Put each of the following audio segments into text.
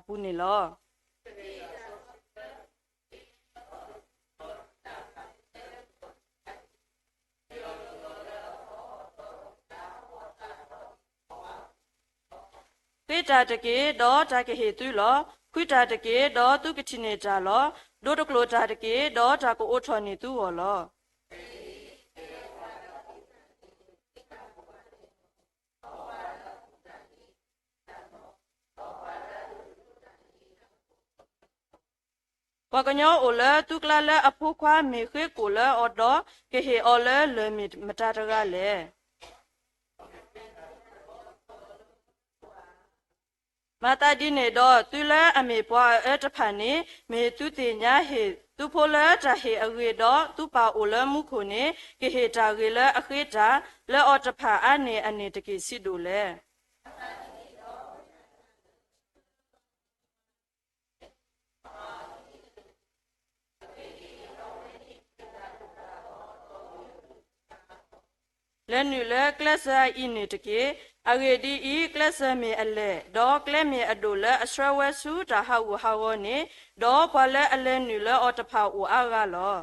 အပူၤန့ၣ်လီၤ. ဃ့တၢ်တက့ၢ်, ဒီးတၢ်ကဟ့ၣ်သုလီၤ. ဃုတၢ်တက့ၢ်, ဒီးသုကထံၣ်န့ၢ်တၢ်လီၤ. ဒိတကျိာ်တၢ်တက့ၢ်, ဒီးတၢ်ကအိးထီၣ်န့ၢ်သုဂီၢ်လီၤ. ပှၤကညီအိၣ်လၢသုကျါလၢအဖိခွါမ့ၢ်ဃ့ကိာ်လၢအီၤဒီး, ကဟ့ၣ်အီၤလၢလၢၢ်မ့ၢ်မတၤတဂၤလဲၣ်. မၤသးဒ်န့ၣ်ဒီး, သုလၢအမ့ၢ်ပှၤအအၢတဖၣ်န့ၣ်, မ့ၢ်သုသ့ၣ်ညါဟ့ၣ်သုဖိလၢတၢ်ဟ့ၣ်အဂ့ၤဒီး, သုပၢ်အိၣ်လၢမူခိၣ်န့ၣ်, ကဟ့ၣ်တၢ်ဂ့ၤလၢအဃ့တၢ်လၢအီၤတဖၣ်အါန့ၢ်အန့ၣ်တက့ၢ်ဆံးဒိၣ်လဲၣ်. လဲၤနုာ်လၢကျဲစၢၤအအံၤန့ၣ်တက့ၢ်. အဂ့ၢ်ဒ်အံၤ, ကျဲစၢၤမ့ၢ်အလဲၢ်, ဒီးကျဲမ့ၢ်အဒိၣ်လၢအဆှၢဝဲဆူတၢ်ဟးဂူာ်ဟးဂီၤန့ၣ်, ဒီးပှၤလၢအလဲၤနုာ်လၢအီၤတဖၣ်အိၣ်အါဂၤလီၤ.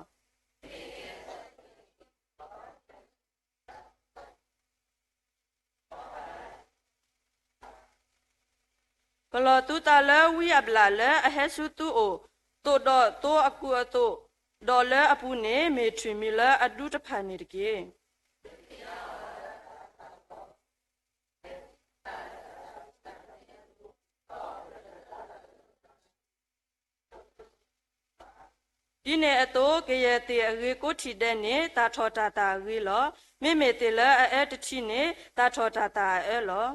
ကလီၤသုသးလၢဝံအဘျၣ်လၢအဟဲဆူသုအိၣ်, သိးဒီးသိအကူအသိး, ဒီးလၢအပူၤန့ၣ်မ့ၢ်ထွံၣ်မံၤလၢအဒူတဖၣ်န့ၣ်တက့ၢ်. ဒ်န့ၣ်အသိး, ကယဲၢ်သ့ၣ်အဂ့ၤကိးထံၣ်ဒဲးန့ၣ် သၣ်ထီၣ်တၢ်သၣ်အဂ့ၤလီၤ. မ့မ့ၢ်သ့ၣ်လၢအအၢတထံးန့ၣ် သၣ်ထီၣ်တၢ်သၣ်အအၢလီၤ.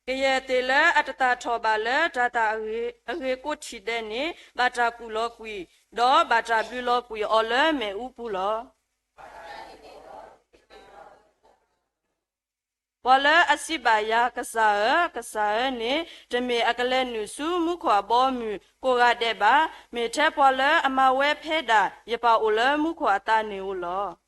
ကယဲၢ်သ့ၣ်လၢအတသၣ်ထီၣ်ဘၣ်လၢတၢ်သၣ်အဂ့ၤ, အဂ့ၤကိးထံၣ်ဒဲးန့ၣ် ဘၣ်တၢ်ကူၣ်လီၤကွံာ်, ဒီးဘၣ်တၢ်ဘျုးလီၤကွံာ်အီၤလၢမ့ၣ်အူပူၤလီၤ. ပှၤလၢအစံးဘၣ်ယၤ, ကစၢ်ဧၢ, ကစၢ်ဧၢန့ၣ်, တမ့ၢ်အကလဲၤနုာ်ဆူမူခိၣ်အဘီအမုၢ်ကိးဂၤဒဲးဘၣ်. မ့ၢ်ထဲပှၤလၢအမၤဝဲဖဲဒၣ်ယပၢ်အိၣ်လၢမူခိၣ်အသးန့ၣ်ဧိၤလီၤ.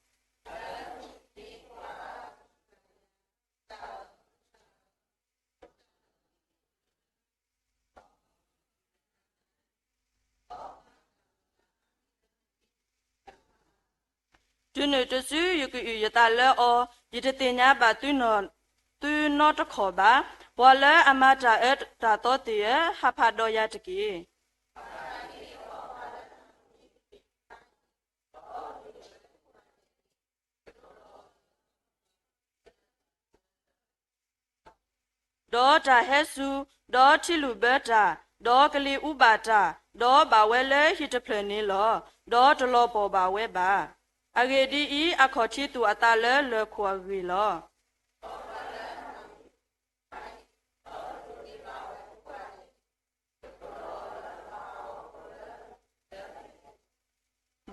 တုၤနုၤတစုယကအုၣ်ယသးလၢအီၤ, ယတသ့ၣ်ညါဘၣ်သုနီတခီၣ်ဘၣ်. ပှၤလၢအမၤတၢ်အၢတၢ်သီသ့ၣ်ဧၢ, ဟးဖးဒီးယၤတက့ၢ်. ဒီးတၢ်ဟဲစူၤ, ဒီးထံလုၣ်ဘၢတၢ်, ဒီးကလံၤအူဘၣ်တၢ်, ဒီးဘၣ်ဝဲလၢဟံၣ်တဖျၢၣ်န့ၣ်လီၤ. ဒီးတလီၤပှီၢ်ဘၣ်ဝဲဘၣ်. အဂ့ၢ်ဒ်အံၤ, အခီၣ်ထံးသူၣ်အသးလၢလၢၢ်ခိၣ်အဂ့ၢ်လီၤ.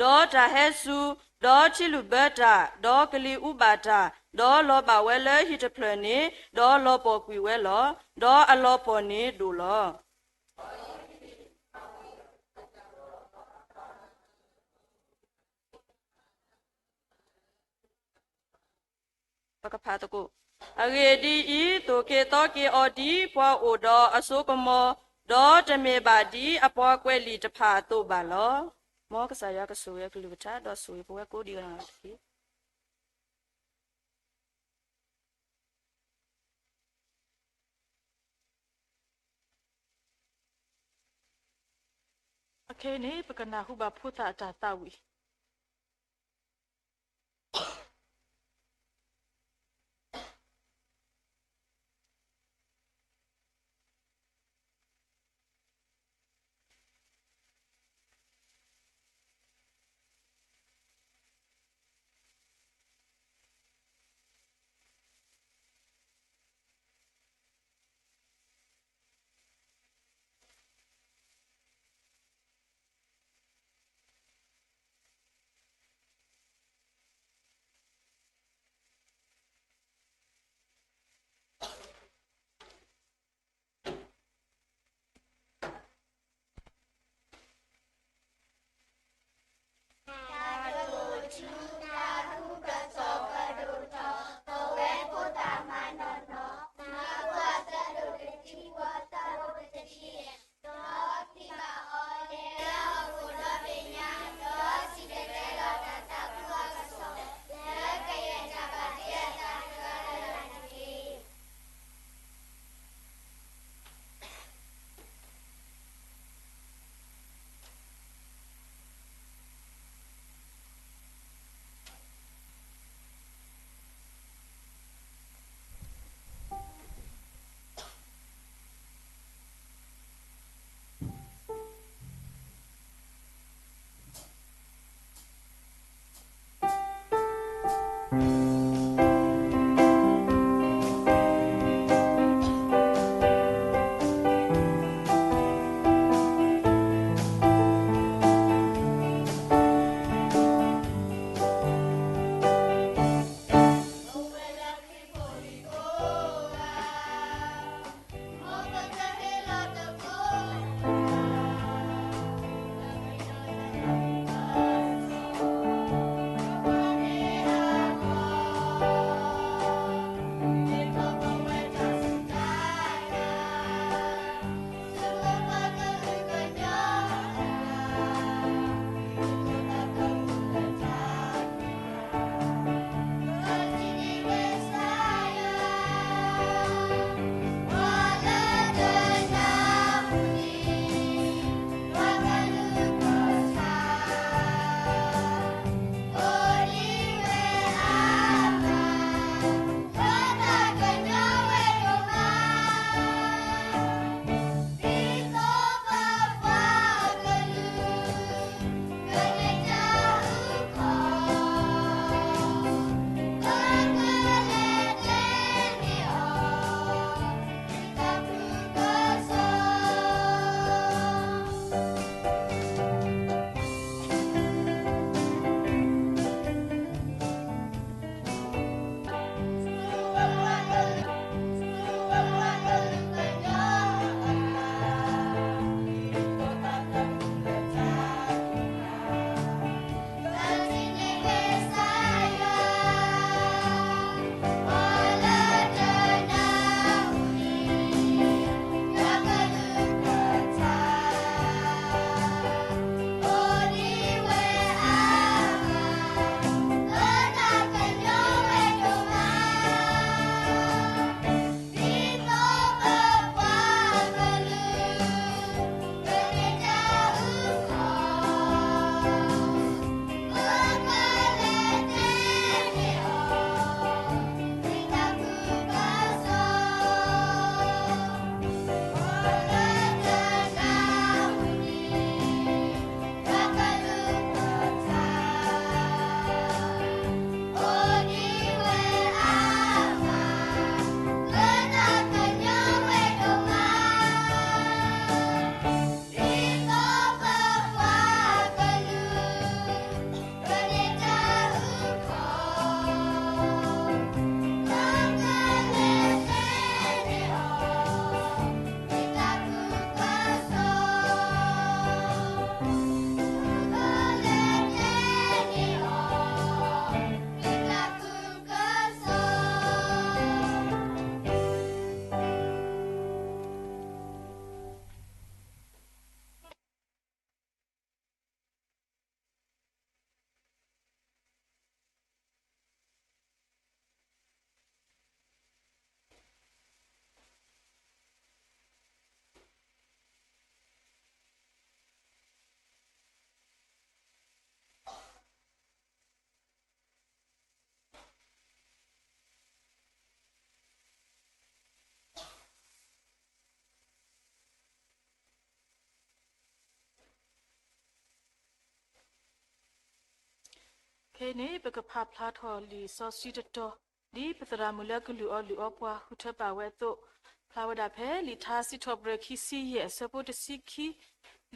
ဒီးတၢ်ဟဲစူၤ, ဒီးထံလုၣ်ဘၢတၢ်, ဒီးကလံၤအူဘၣ်တၢ်, ဒီးလီၤဘၣ်ဝဲလၢဟံၣ်တဖျၢၣ်န့ၣ်, ဒီးလီၤပှီၢ်ကွံာ်ဝဲလီၤ. ဒီးအလီၤပှီၢ်န့ၣ်ဒိၣ်လီၤ. ပကဖးသကိး. အဂ့ၢ်ဒ်အံၤ, သိၣ်က့ၤသီက့ၤအီၤဒ်ပှၤအိၣ်ဒီးအစိကမီၤ, ဒီးတမ့ၢ်ဘၣ်ဒ်အပှၤကွဲးလံာ်တဖၣ်အသိးဘၣ်လီၤ. မ်ကစၢ်ယွၤကဆိၣ်ဂ့ၤအကလုၢ်ကထါ, ဒီးဆိၣ်ဂ့ၤပဝဲကိးဂၤဒဲးတက့ၢ်. အခဲအံၤန့ၣ် ပကနၢ်ဟူဘၣ်ဖိသၣ်အတၢ်သးဝံၣ်. ခဲအံၤန့ၣ် ပကဖးဖျါထီၣ်လံာ်စီဆှံတတီၤ ဒ်ပသရၣ်မုၣ်လၢကလုၢ်အီၣ်လုၢ်အီပှၤ ဃုထၢပာ်ဝဲအသိး, ဖျါဝဲဒၣ်ဖဲလံာ်ထါစံးထီၣ်ပတြၢၤခံဆံယဲၢ်အဆၢဖိတဆံခံ,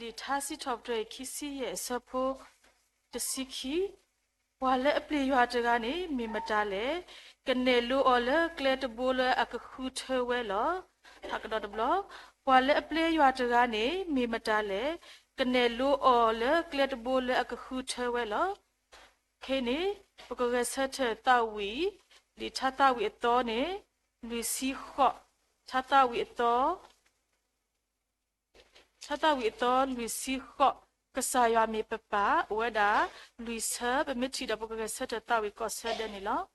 လံာ်ထါစံးထီၣ်ပတြၢၤခံဆံယဲၢ်အဆၢဖိတဆံခံ, ပှၤလၢအပျံၤယွၤတဂၤန့ၣ် မ့ၢ်မတၤလဲၣ်, ကနဲၣ်လိအီၤလၢကျဲတဘိလၢအကဃုထၢဝဲလီၤ. ထါကဒီးတဘျီ, ပှၤလၢအပျံၤယွၤတဂၤန့ၣ် မ့ၢ်မတၤလဲၣ်, ကနဲၣ်လိအီၤလၢကျဲတဘိလၢအကဃုထၢဝဲလီၤ. ခဲအံၤန့ၣ် ပကဂဲၤဆၢထၢၣ်သးဝံၣ် လံာ်ထါသးဝံၣ်အသီန့ၣ် လွံၢ်ဆံဃိး, ထါသးဝံၣ်အသီ ထါသးဝံၣ်အသီလွံၢ်ဆံဃိး, ကစၢ်ယွၤမ့ၢ်ပပၢ်, အိၣ်ဝဲဒၣ်လွံၢ်ဆၢ, ပမ့ၢ်ထံၣ်ဒီး ပကဂဲၤဆၢထၢၣ်သးဝံၣ်ကိးဆၢဒဲးန့ၣ်လီၤ.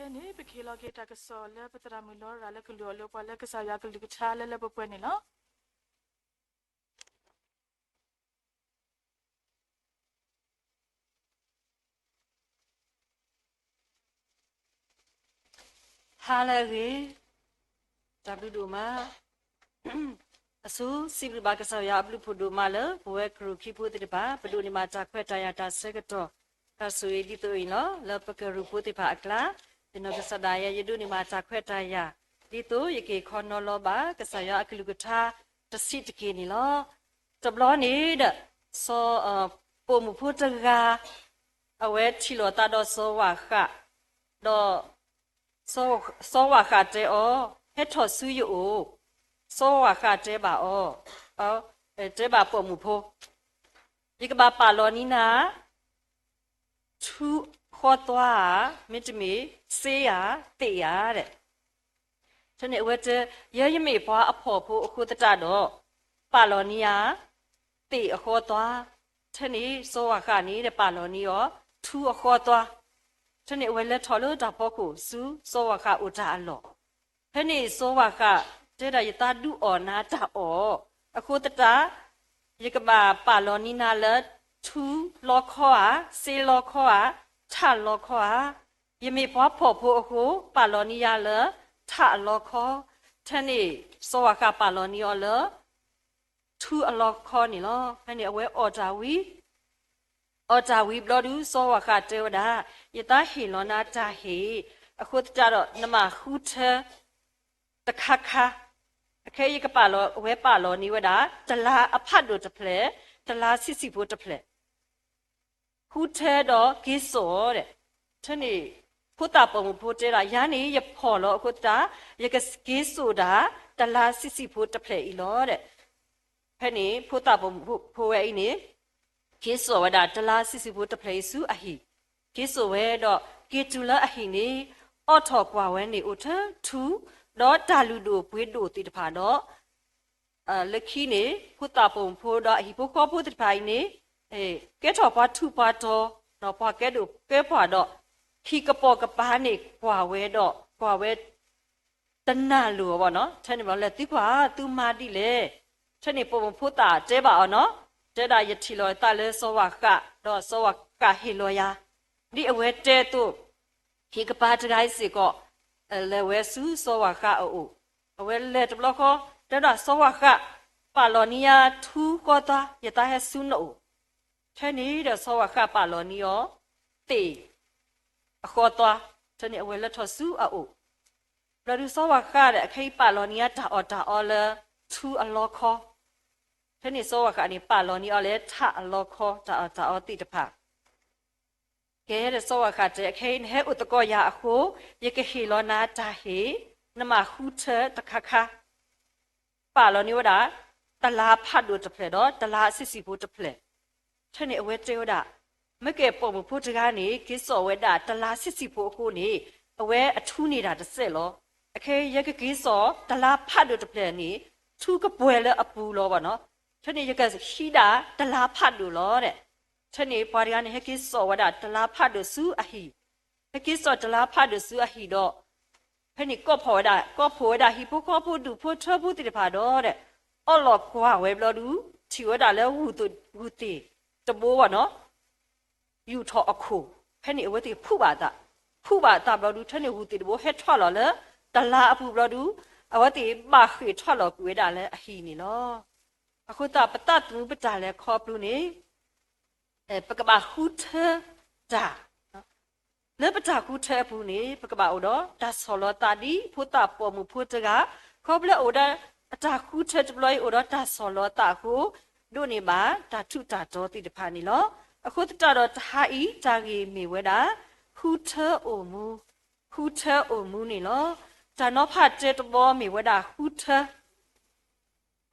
ဖဲန့ၣ် ပကဟ့ၣ်လီၤက့ၤတၢ်ကစီၣ်လၢပသရၣ်မုၣ်လီၤရၤလၢကလုၢ်အီၣ်လၢပှၤလၢကစၢ်ယွၤကလုၢ်ကထါလၢလၢပှဲၤပှဲၤန့ၣ်လီၤ. ဟါလၢအဂ့ၤ, တၢ်ဘျုးဒိၣ်မး, အဆိစံးဘျုးဘၣ်ကစၢ်ယွၤအဘျုးဖးဒိၣ်မးလၢ ပဝဲကရူၢ်ခံဖိသ့ၣ်တဖၣ် ပဒိးန့ၢ်ဘၣ်တၢ်ခွဲးတၢ်ယာ်တၢ်ဆၢကတီၢ် တၢ်ဆိၣ်ဂ့ၤဒ်သိးအံၤလီၤ. လၢပကရူၢ်ဖိသ့ၣ်တဖၣ်အကျါ ယနီၢ်ကစၢ်ဒၣ်ယဲ ယဒိးန့ၢ်ဘၣ်တၢ်ခွဲးတၢ်ယာ် ဒ်သိးယကဟ့ၣ်ခီနီၤလီၤဘၣ် ကစၢ်ယွၤအကလုၢ်ကထါတဆံးတက့ၢ်န့ၣ်လီၤ. တဘျီန့ၣ်ဒီး စီၤ ပိာ်မုၣ်ဖိတဂၤ အဝဲထံၣ်လိာ်သးဒီးစီၤဝၣ်ဃး, ဒီး စီၤဝၣ်ဃးတဲအီၤ, ဟဲထီၣ်ဆူယအိၣ်, စီၤဝၣ်ဃးတဲဘၣ်အီၤ, တဲဘၣ်ပိာ်မုၣ်ဖိ, ယကဘၣ်ပာ်လီၤန့ၢ်နၤ ထူဃီသွါဧါ, မ့တမ့ၢ် စ့ဧါ, သ့ၣ်ဧါ, ဒီး ထဲန့ၣ်အဝဲတဲ, ယဲယမ့ၢ်ပှၤအဖှီၣ်ဖိအဃိသတးဒီး ပာ်လီၤန့ၢ်ယၤ သ့ၣ်အဃီသွါ, ထဲန့ၣ်စီၤဝၣ်ဃးန့ၣ်ဒီးပာ်လီၤန့ၢ်အီၤ ထူအဃီသွါ, ထဲန့ၣ်အဝဲလဲၤထီၣ်လၢတၢ်ဖီခိၣ်ဆူစီၤဝၣ်ဃးအိၣ်တၢ်အလီၢ်, ဖဲန့ၣ်စီၤဝၣ်ဃးတဲဒၣ် ယသးဒုးအီၣ်နၤတၢ်အီၣ်, အဃိသတး ယကဘၣ်ပာ်လီၤန့ၢ်နၤလၢ ထူလီခီဧါ, စ့လီခီဧါ, ထးလီခီဧါ, ယမ့ၢ်ပှၤဖှီၣ်ဖိအဃိ ပာ်လီၤန့ၢ်ယၤလၢ ထးအလီခီ, ထဲန့ၣ်စီၤဝၣ်ဃးပာ်လီၤန့ၢ်အီၤလၢ ထူအလီခီန့ၣ်လီၤ. ဖဲန့ၣ်အဝဲအီၣ်တၢ်ဝံၤ အီၣ်တၢ်ဝံၤဘျီဒုး စီၤဝၣ်ဃးတဲဝဲဒၣ်, ယသးဟ့ၣ်လီၤနၤတၢ်ဟ့ၣ်, အဃိသတးဒီး နမၤဃုထၢ တခါခါ, အခဲအံၤယကပာ်လီၤ, အဝဲပာ်လီၤန့ၢ်ဝဲဒၣ် တလါအဖးဒိၣ်တဖျၢၣ်, တလါဆံးဆံးဖိတဖျၢၣ် ဃုထၢဒီးက့ၤစိာ်ဒီး, ထဲန့ၣ် ဖိသၣ်ပိာ်မုၣ်ဖိတဲဒၣ် ယၤန့ၣ် ယဖှီၣ်လီၤအဃိသတး ယကက့ၤစိာ်ဒၣ် တလါဆံးဆံးဖိတဖျၢၣ်အံၤလီၤဒီး, ဖဲန့ၣ် ဖိသၣ်ပိာ်မုၣ်ဖိဝဲအံၤန့ၣ် က့ၤစိာ်ဝဲဒၣ်တလါဆံးဆံးဖိတဖျၢၣ်အံၤဆူအဟံၣ်, က့ၤစိာ်ဝဲဒီး က့ၤတုၤလၢအဟံၣ်န့ၣ် အိးထီၣ်ကွၢ်ဝဲန့ၣ်အိၣ်ထဲထူ ဒီးတၢ်လုၢ်ဒိၣ်ပှ့ၤဒိၣ်သ့ၣ်တဖၣ်ဒီး လၢခံန့ၣ် ဖိသၣ်ပိာ်မုၣ်ဖိဒီးအဟံၣ်ဖိဃီဖိသ့ၣ်တဖၣ်အံၤန့ၣ် ကဲထီၣ်ပှၤထူးပှၤတီၤ, ပှၤကဲဒိၣ်ကဲပှၢ်ဒီး ဟံၣ်ကပိာ်ကပၤန့ၣ်ကွၢ်ဝဲဒီး ကွၢ်ဝဲ တနၢ်လိၤအီၤဘၣ်နီၤ, ထဲန့ၣ်ဘျီလဲၤသံကွၢ်သုမၤဒ်လဲၣ်, ထဲန့ၣ်ပိာ်မုၣ်ဖိသၣ်တဲဘၣ်အီၤနီၤ, တဲဒၣ်ယထံၣ်လီၤသးလၢစီၤဝၣ်ဃး ဒီးစီၤဝၣ်ဃးဟ့ၣ်လီၤယၤ, ဒ်အဝဲတဲအသိး ဟံၣ်ကပၤတဂၤအံၤစ့ၢ်ကီး လဲၤဝဲဆူစီၤဝၣ်ဃးအအိၣ်, အဝဲလဲၤတဘျီဃီ တဲဒၣ်စီၤဝၣ်ဃး ပာ်လီၤန့ၢ်ယၤထူဃီသွါ ယသးဟဲဆူနအိၣ်, ထဲန့ၣ်ဒီးစီၤဝၣ်ဃးပာ်လီၤန့ၢ်အီၤ သ့ၣ် အဃီသွါ, ထဲန့ၣ်အဝဲလဲၤထီၣ်ဆူအအိၣ်, ဘျီဒုးစီၤဝၣ်ဃးဒီး အခဲအံၤပာ်လီၤန့ၢ်ယၤတၢ်အီၣ်တၢ်အီလၢ ထူအလီခီ, ထဲန့ၣ်စီၤဝၣ်ဃးန့ၣ် ပာ်လီၤန့ၢ်အီၤလၢထးအလီခီ တၢ်အီၣ်တၢ်အီသ့ၣ်တဖၣ်, ကဲဒီးစီၤဝၣ်ဃးတဲ အခဲအံၤနဟဲအိၣ်သကိးယၤအဃိ ယကဟ့ၣ်လီၤနၤတၢ်ဟ့ၣ်, နမၤဃုထၢတခါခါ ပာ်လီၤန့ၢ်ဝဲဒၣ် တလါဖးဒိၣ်တဖျၢၣ်ဒီး တလါဆံးဆံးဖိတဖျၢၣ်, ထဲန့ၣ်အဝဲတဲဝဲဒၣ်, မ့ၢ်ကဲပိာ်မုၣ်ဖိတဂၤန့ၣ် က့ၤစိာ်ဝဲဒၣ်တလါဆံးဆံးဖိအဃိန့ၣ် အဝဲအထူန့ၢ်ဒၣ်တစဲးလီၤ, အခဲအံၤယကက့ၤစိာ်တလါဖးဒိၣ်တဖျၢၣ်န့ၣ် ထူကပှဲၤလၢအပူၤလီၤဘၣ်နီၤ, ထဲန့ၣ်ယကဟံးဒၣ်တလါဖးဒိၣ်လီၤဒီး, ထဲန့ၣ်ပှၤတဂၤန့ၣ် ဟဲက့ၤစိာ်ဝဲဒၣ်တလါဖးဒိၣ်ဆူအဟံၣ်, ဟဲက့ၤစိာ်တလါဖးဒိၣ်ဆူအဟံၣ်ဒီး ဖဲန့ၣ်ကိးဖှိၣ်ဝဲဒၣ် ကိးဖှိၣ်ဝဲဒၣ်ဟံၣ်ဖိဃီဖိဒူၣ်ဖိထၢဖိသ့ၣ်တဖၣ်ဒီး အီၣ်လီၤကွၢ်ဝဲဘျီဒုး ထံၣ်ဝဲဒၣ်လၢ ဂူၢ်သ့ၣ်တဘိဘၣ်နီၤ, ယူာ်ထီၣ်အခိၣ်, ဖဲန့ၣ်အဝဲသ့ၣ်ဖူးဘၣ်အသး, ဖူးဘၣ်အသးဘျီဒုး ထဲန့ၣ်ဂူၢ်သ့ၣ်တဘိဟဲထီၣ်လီၤလၢ တလါအပူၤဘျီဒုး အဝဲသ့ၣ်ဘၣ်ဃ့ၢ်ထီၣ်လီၤကွံာ်ဝဲဒၣ်လၢအဟံၣ်န့ၣ်လီၤ. အဃိသတး ပသးသမူပတၢ်လဲၤခီဖျိန့ၣ် ပကဘၣ်ဃုထၢတၢ်, လၢပတၢ်ဃုထၢအပူၤန့ၣ် ပကဘၣ်အိၣ်ဒီးတၢ်ဆီၣ်လီၤသးဒ်ဖိသၣ်ပိာ်မုၣ်ဖိတဂၤ, ခီဖျိအိၣ်ဒီးအတၢ်ဃုထၢတဘျီအံၤ အိၣ်ဒီးတၢ်ဆီၣ်လီၤသးအဃိ, ဒိးန့ၢ်ဘၣ်တၢ်ထူးတၢ်တီၤသ့ၣ်တဖၣ်န့ၣ်လီၤ. အဃိသတးဒီးတဟါအံၤတၢ်ဂ့ၢ်မ့ၢ်ဝဲဒၣ် ဃုထၢအိၣ်မူ, ဃုထၢအိၣ်မူန့ၣ်လီၤ. တၢ်နီၤဖးတဲတဘီမ့ၢ်ဝဲဒၣ် ဃုထၢ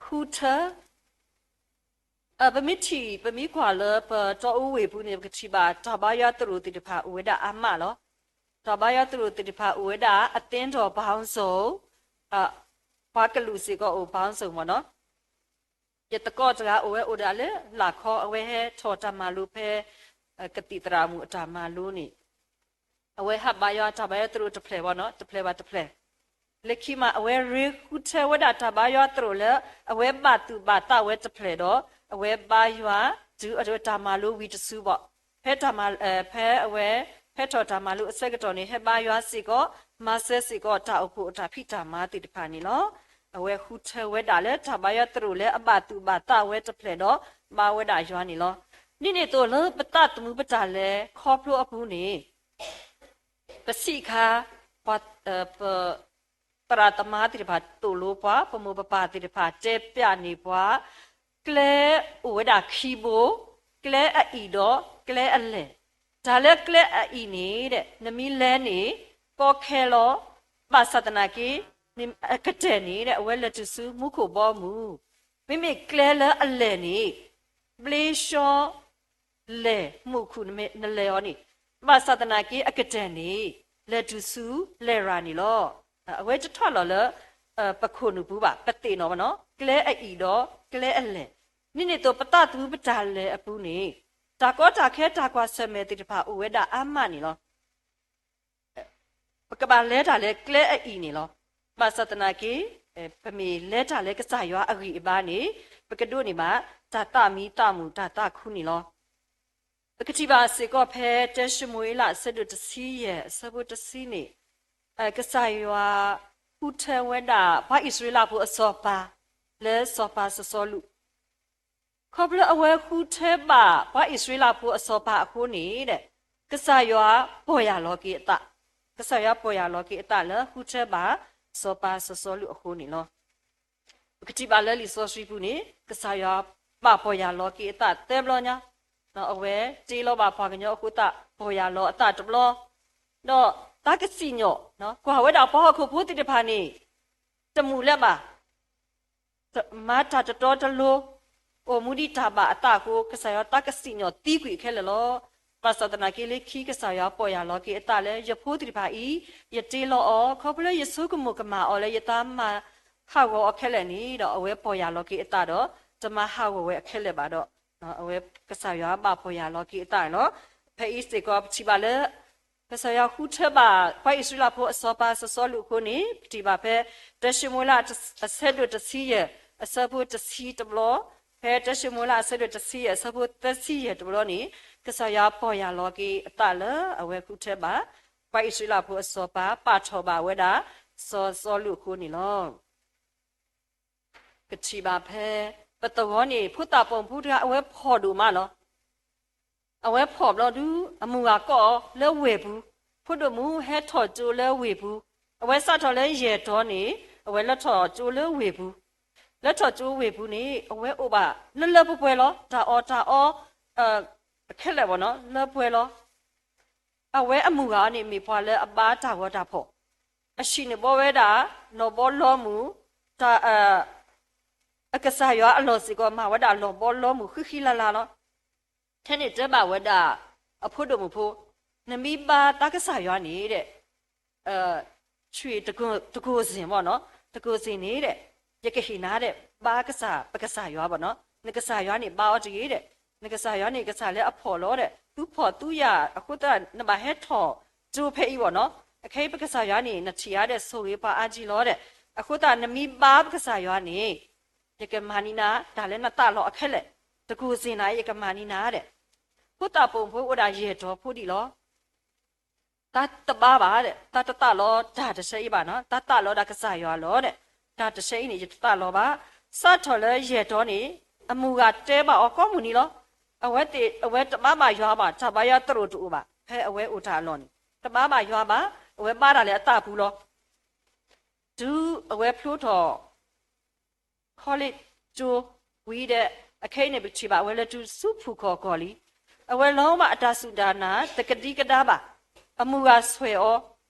ဃုထၢ, ပမ့ၢ်ထံၣ် ပမ့ၢ်ကွၢ်လၢပတီအူဝ့ၢ်ပူၤန့ၣ် ပကထံၣ်ဘၣ်တၢ်ဘါယွၤသရိာ်သ့ၣ်တဖၣ်အိၣ်ဝဲဒၣ်အါမးလီၤ. တၢ်ဘါယွၤသရိာ်သ့ၣ်တဖၣ်အိၣ်ဝဲဒၣ် အသင်းတော်ပေါင်းစုံ, ပှၤကလုာ်စ့ၢ်ကီးအိၣ် ပေါင်းစုံ မ့ၢ်နီၤ. ယသကိးတဂၤအိၣ်ဝဲအိၣ်ဒၣ်လၢလာ်ခီ အဝဲဟဲထီၣ်တၢ်မၤလိဖဲ ကသံၣ်သရၣ်မုၣ်အတၢ်မၤလိန့ၣ် အဝဲဟးဘါယွၤတၢ်ဘါယွၤသရိာ်တဖျၢၣ်ဘၣ်နီၤ, တဖျၢၣ်ဘၣ်တဖျၢၣ်. လၢခံမး အဝဲရ့ဃုထၢဝဲဒၣ်တၢ်ဘါယွၤသရိာ်လၢ အဝဲဘၣ်သူၣ်ဘၣ်သးဝဲတဖျၢၣ်ဒီး အဝဲဘါယွၤတုၤအတၢ်မၤလိဝံၤတစုဘၣ်. ဖဲတၢ်မၤ, ဖဲအဝဲ, ဖဲထီၣ်တၢ်မၤလိအဆၢကတီၢ်န့ၣ် ဟဲဘါယွၤစ့ၢ်ကီး, မၤစၢၤစ့ၢ်ကီးတၢ်အိၣ်ဖှိၣ်အတၢ်ဖံးတၢ်မၤသ့ၣ်တဖၣ်န့ၣ်လီၤ. အဝဲဃုထၢဝဲဒၣ်လၢတၢ်ဘါယွၤသရိာ်လၢအဘၣ်သူၣ်ဘၣ်သးဝဲတဖျၢၣ်ဒီး ဘါဝဲဒၣ်ယွၤန့ၣ်လီၤ. ဒ်န့ၣ်အသိးလၢပသးသမူပတၢ်လဲၤခီဖျိအပူၤန့ၣ် ပစံးအခါ, ပှၤ, ပ, သရၣ်သမါသ့ၣ်တဖၣ်သိၣ်လိပှၤ, ပမိၢ်ပပၢ်သ့ၣ်တဖၣ်တဲပျးန့ၢ်ပှၤ, ကျဲအိၣ်ဝဲဒၣ်ခံဘိ, ကျဲအအံၣ်ဒီးကျဲအလဲၢ်. တၢ်လၢကျဲအအံၣ်န့ၣ် နမ့ၢ်လဲၤန့ၣ် ကီခဲလီၤ, ဘၣ်ဆၣ်သနာ်က့ အကတၢၢ်န့ၣ် အဝဲလဲၤတုၤဆူမူခိၣ်ဘီမုၢ်. မ့မ့ၢ်ကျဲလၢအလဲၢ်န့ၣ် ဘျ့ဆှီ လဲၢ်မူခိၣ်နလဲၤအီၤန့ၣ်, ဘၣ်ဆၣ်သနာ်က့အကတၢၢ်န့ၣ် လဲၤတုၤဆူလဲၤရၤန့ၣ်လီၤ. အဝဲတထီၣ်လီၤလၢ ပခိၣ်နူာ်ပူၤဘၣ်, ပသ့ၣ်နီၣ်ဘၣ်နီၤ, ကျဲအအံၣ်ဒီးကျဲအလဲၢ်. ဒ်န့ၣ်အသိး ပသးသမူပတၢ်လဲၤအပူၤန့ၣ် တၢ်ကီတၢ်ခဲတၢ်ကွၢ်ဆၢၣ်မဲာ်သ့ၣ်တဖၣ်အိၣ်ဝဲဒၣ်အါမးန့ၣ်လီၤ. ပကဘၣ်လဲၤတၢ်လၢကျဲအအံၣ်န့ၣ်လီၤ. ဘၣ်ဆၣ်သနာ်က့ ပမ့ၢ်လဲၤတၢ်လၢကစၢ်ယွၤအဂံၢ်အဘါန့ၣ် ပကဒိးန့ၢ်ဘၣ် တၢ်သးမံသးမုာ်တၢ်သးခုန့ၣ်လီၤ. ပကထံၣ်ဘၣ်စ့ၢ်ကီးဖဲ တၢၡမူၤအ့လး အဆၢဒိၣ်တဆံယဲၢ် အဆၢဖိတဆံန့ၣ် ကစၢ်ယွၤဃုထၢဝဲဒၣ် ပှၤအံၣ်စရ့လးဖိအစီၤပၤ လၢစီၤပၤစီၤစီလူး ခီဖျိအဝဲဃုထၢဘၣ်ပှၤအံၣ်စရ့လးဖိအစီၤပၤအဃိန့ၣ် ကစၢ်ယွၤပီၢ်ယၢ်လီၤက့ၤအသး, ကစၢ်ယွၤပီၢ်ယၢ်လီၤက့ၤအသးလၢဃုထၢဘၣ် စီၤပၤစီၤစီလူးအဃိန့ၣ်လီၤ. ပကထံၣ်ဘၣ်လၢလံာ်စီဆှံပူၤန့ၣ် ကစၢ်ယွၤဘၣ်ပီၢ်ယၢ်လီၤက့ၤအသးသၢဘျီညါ, အဝဲတ့လီၤဘၣ်ပှၤကညီအဃိသတး ပီၢ်ယၢ်လီၤအသးတဘျီ, ဒီးသးကစံၣ်ညီၣ် ကွၢ်ဝဲဒၣ်ပှၤဟီၣ်ခိၣ်ဖိသ့ၣ်တဖၣ်န့ၣ် တမုာ်လၢၤဘၣ် မၤတၢ်တတီတလိၤ, အိၣ်မူဒ်တၢ်ဘၣ်အသးအဃိ ကစၢ်ယွၤသးကစံၣ်ညီၣ်သံကွံာ်ခဲလၢာ်လီၤ. ဘၣ်ဆၣ်သနာ်က့လၢခံကစၢ်ယွၤပီၢ်ယၢ်လီၤက့ၤအသးလၢ ယဖိသ့ၣ်တဖၣ်အံၤ ယတ့လီၤအီၤ ခီဖျိလၢယဆိကမိၣ်ကမၣ်အီၤလၢယသးမၤဟးဂီၤအီၤခဲလၢာ်န့ၣ်ဒီး အဝဲပီၢ်ယၢ်လီၤက့ၤအသးဒီး တမၤဟးဂီၤဝဲအခဲလၢာ်ဘၣ်ဒီး အဝဲကစၢ်ယွၤဘၣ်ပီၢ်ယၢ်လီၤက့ၤအသးန့ၣ်လီၤ. ဖဲအံၤစ့ၢ်ကီးပထံၣ်ဘၣ်လၢ ကစၢ်ယွၤဃုထၢဘၣ် ပှၤအံၣ်စရ့လးဖိအစီၤပၤစီၤစီလူးအဃိန့ၣ် ပထံၣ်ဘၣ်ဖဲ တၢၡမူၤအ့လး အဆၢဒိၣ်တဆံယဲၢ် အဆၢဖိတဆံတဘျီ, ဖဲတၢၡမူၤအ့လး အဆၢဒိၣ်တဆံယဲၢ် အဆၢဖိသၢဆံယဲၢ်တဘျီန့ၣ် ကစၢ်ယွၤပီၢ်ယၢ်လီၤက့ၤအသးလၢအဝဲဃုထၢဘၣ် ပှၤအံၣ်စရ့လးဖိအစီၤပၤ ပာ်ထီၣ်ဘၣ်ဝဲဒၣ် စီၤစီလူးအဃိန့ၣ်လီၤ. ကထံၣ်ဘၣ်ဖဲ ပသဝီန့ၣ် ဖိသၣ်ပိာ်မုၣ်ဖိတဂၤ အဝဲဖှီၣ်ဒိၣ်မးလီၤ. အဝဲဖှီၣ်ဘျီဒုး အမုၢ်ဂၤကိးအီၤလၢဝ့ၢ်ပူၤ, ဖိဒိၣ်မုၣ်ဟဲထီၣ်ကၠိလၢဝ့ၢ်ပူၤ, အဝဲစးထီၣ်လၢယဲၢ်တီၤန့ၣ် အဝဲလၢထီၣ်ကၠိလၢဝ့ၢ်ပူၤ, လၢထီၣ်ကၠိဝ့ၢ်ပူၤန့ၣ် အဝဲအိၣ်ဘၣ်လၢလၢပှဲၤပှဲၤလီၤ. တၢ်အီၣ်တၢ်အီ ခဲလၢာ်ဘၣ်နီၤ လၢပှဲၤလီၤ. အဝဲအမုၢ်ဂၤန့ၣ် မ့ၢ်ပှၤလၢအဘါတၢ်ဂီၤတၢ်ဖီၣ်, အဟံၣ်န့ၣ်ဘီဝဲဒၣ် လီၤဘီလီမုၢ်, တၢ်, အကစၢ်ယွၤအလီၢ်စ့ၢ်ကီး မၤဝဲဒၣ်လီၤဘီလီမုၢ်ဃံဃံလၤလၤလီၤ. ထဲန့ၣ်တဲဘၣ်ဝဲဒၣ် အဖိဒိၣ်မုၣ်ဖိ, နမ့ၢ်ဘါတၢ်ကစၢ်ယွၤန့ၣ်ဒီး ဆွေတကိုယ်, တကိုယ်စင်ဘၣ်နီၤ, တကိုယ်စင်န့ၣ်ဒီး ယကဟ့ၣ်နၤဒီး ဘါကစၢ် ပကစၢ်ယွၤဘၣ်နီၤ, နကစၢ်ယွၤန့ၣ် ဘါအီၤတဂ့ၤဒီး, နကစၢ်ယွၤန့ၣ် ကစၢ်လၢအဖှီၣ်လီၤဒီး သူဖှီၣ်သူယာ်အဃိသတး နဘၣ်ဟဲထီၣ်ကၠိဖဲအံၤဘၣ်နီၤ, အခဲအံၤပကစၢ်ယွၤန့ၣ် နထံၣ်ဧါဒီး ဆိၣ်ဂ့ၤပှၤအါကံလီၤဒီး, အဃိသတး နမ့ၢ်ဘါပကစၢ်ယွၤန့ၣ် ယကမၤန့ၢ်နၤ တၢ်လၢနသးလီအခဲလၢာ်, တကိုယ်စင်နၤ ယကမၤန့ၢ်နၤဒီး, ဖိသၣ်ပိာ်မုၣ်ဖိအိၣ်ဒၣ်ယဲၢ်တီၤဖိဒံးလီၤ. သးတဘါဘၣ်ဒီး သးတသးလီတၢ်တဆၢအံၤဘၣ်နီၤ, သးသးလီဒၣ်ကစၢ်ယွၤလီၤဒီး, တၢ်တဆၢအံၤန့ၣ် ယတသးလီဘၣ်. စးထီၣ်လၢယဲၢ်တီၤန့ၣ် အမုၢ်ဂၤတဲဘၣ်အီၤကိးမုၢ်နံၤလီၤ. အဝဲသ့ၣ် အဝဲတဘါဘၣ်ယွၤဘၣ်, တၢ်ဘါယွၤသရိာ်တအိၣ်ဘၣ်, ဖဲအဝဲအိၣ်တၢ်အလီၢ်န့ၣ် တဘါဘၣ်ယွၤဘၣ်, အဝဲဘါတၢ်လၢအသးပူၤလီၤ. တုၤအဝဲဖျိထီၣ် college ကၠိဝံၤဒီး အခဲအံၤန့ၣ် ပထံၣ်ဘၣ်အဝဲလဲၤတုၤဆူဖုၣ်ခီၣ်ကီၢ်လံ. အဝဲလီၤဘၣ်အတၢ်စူၢ်တၢ်နာ် တကဒံကဒါဘၣ်. အမုၢ်ဂၤဆွဲးအီၤ,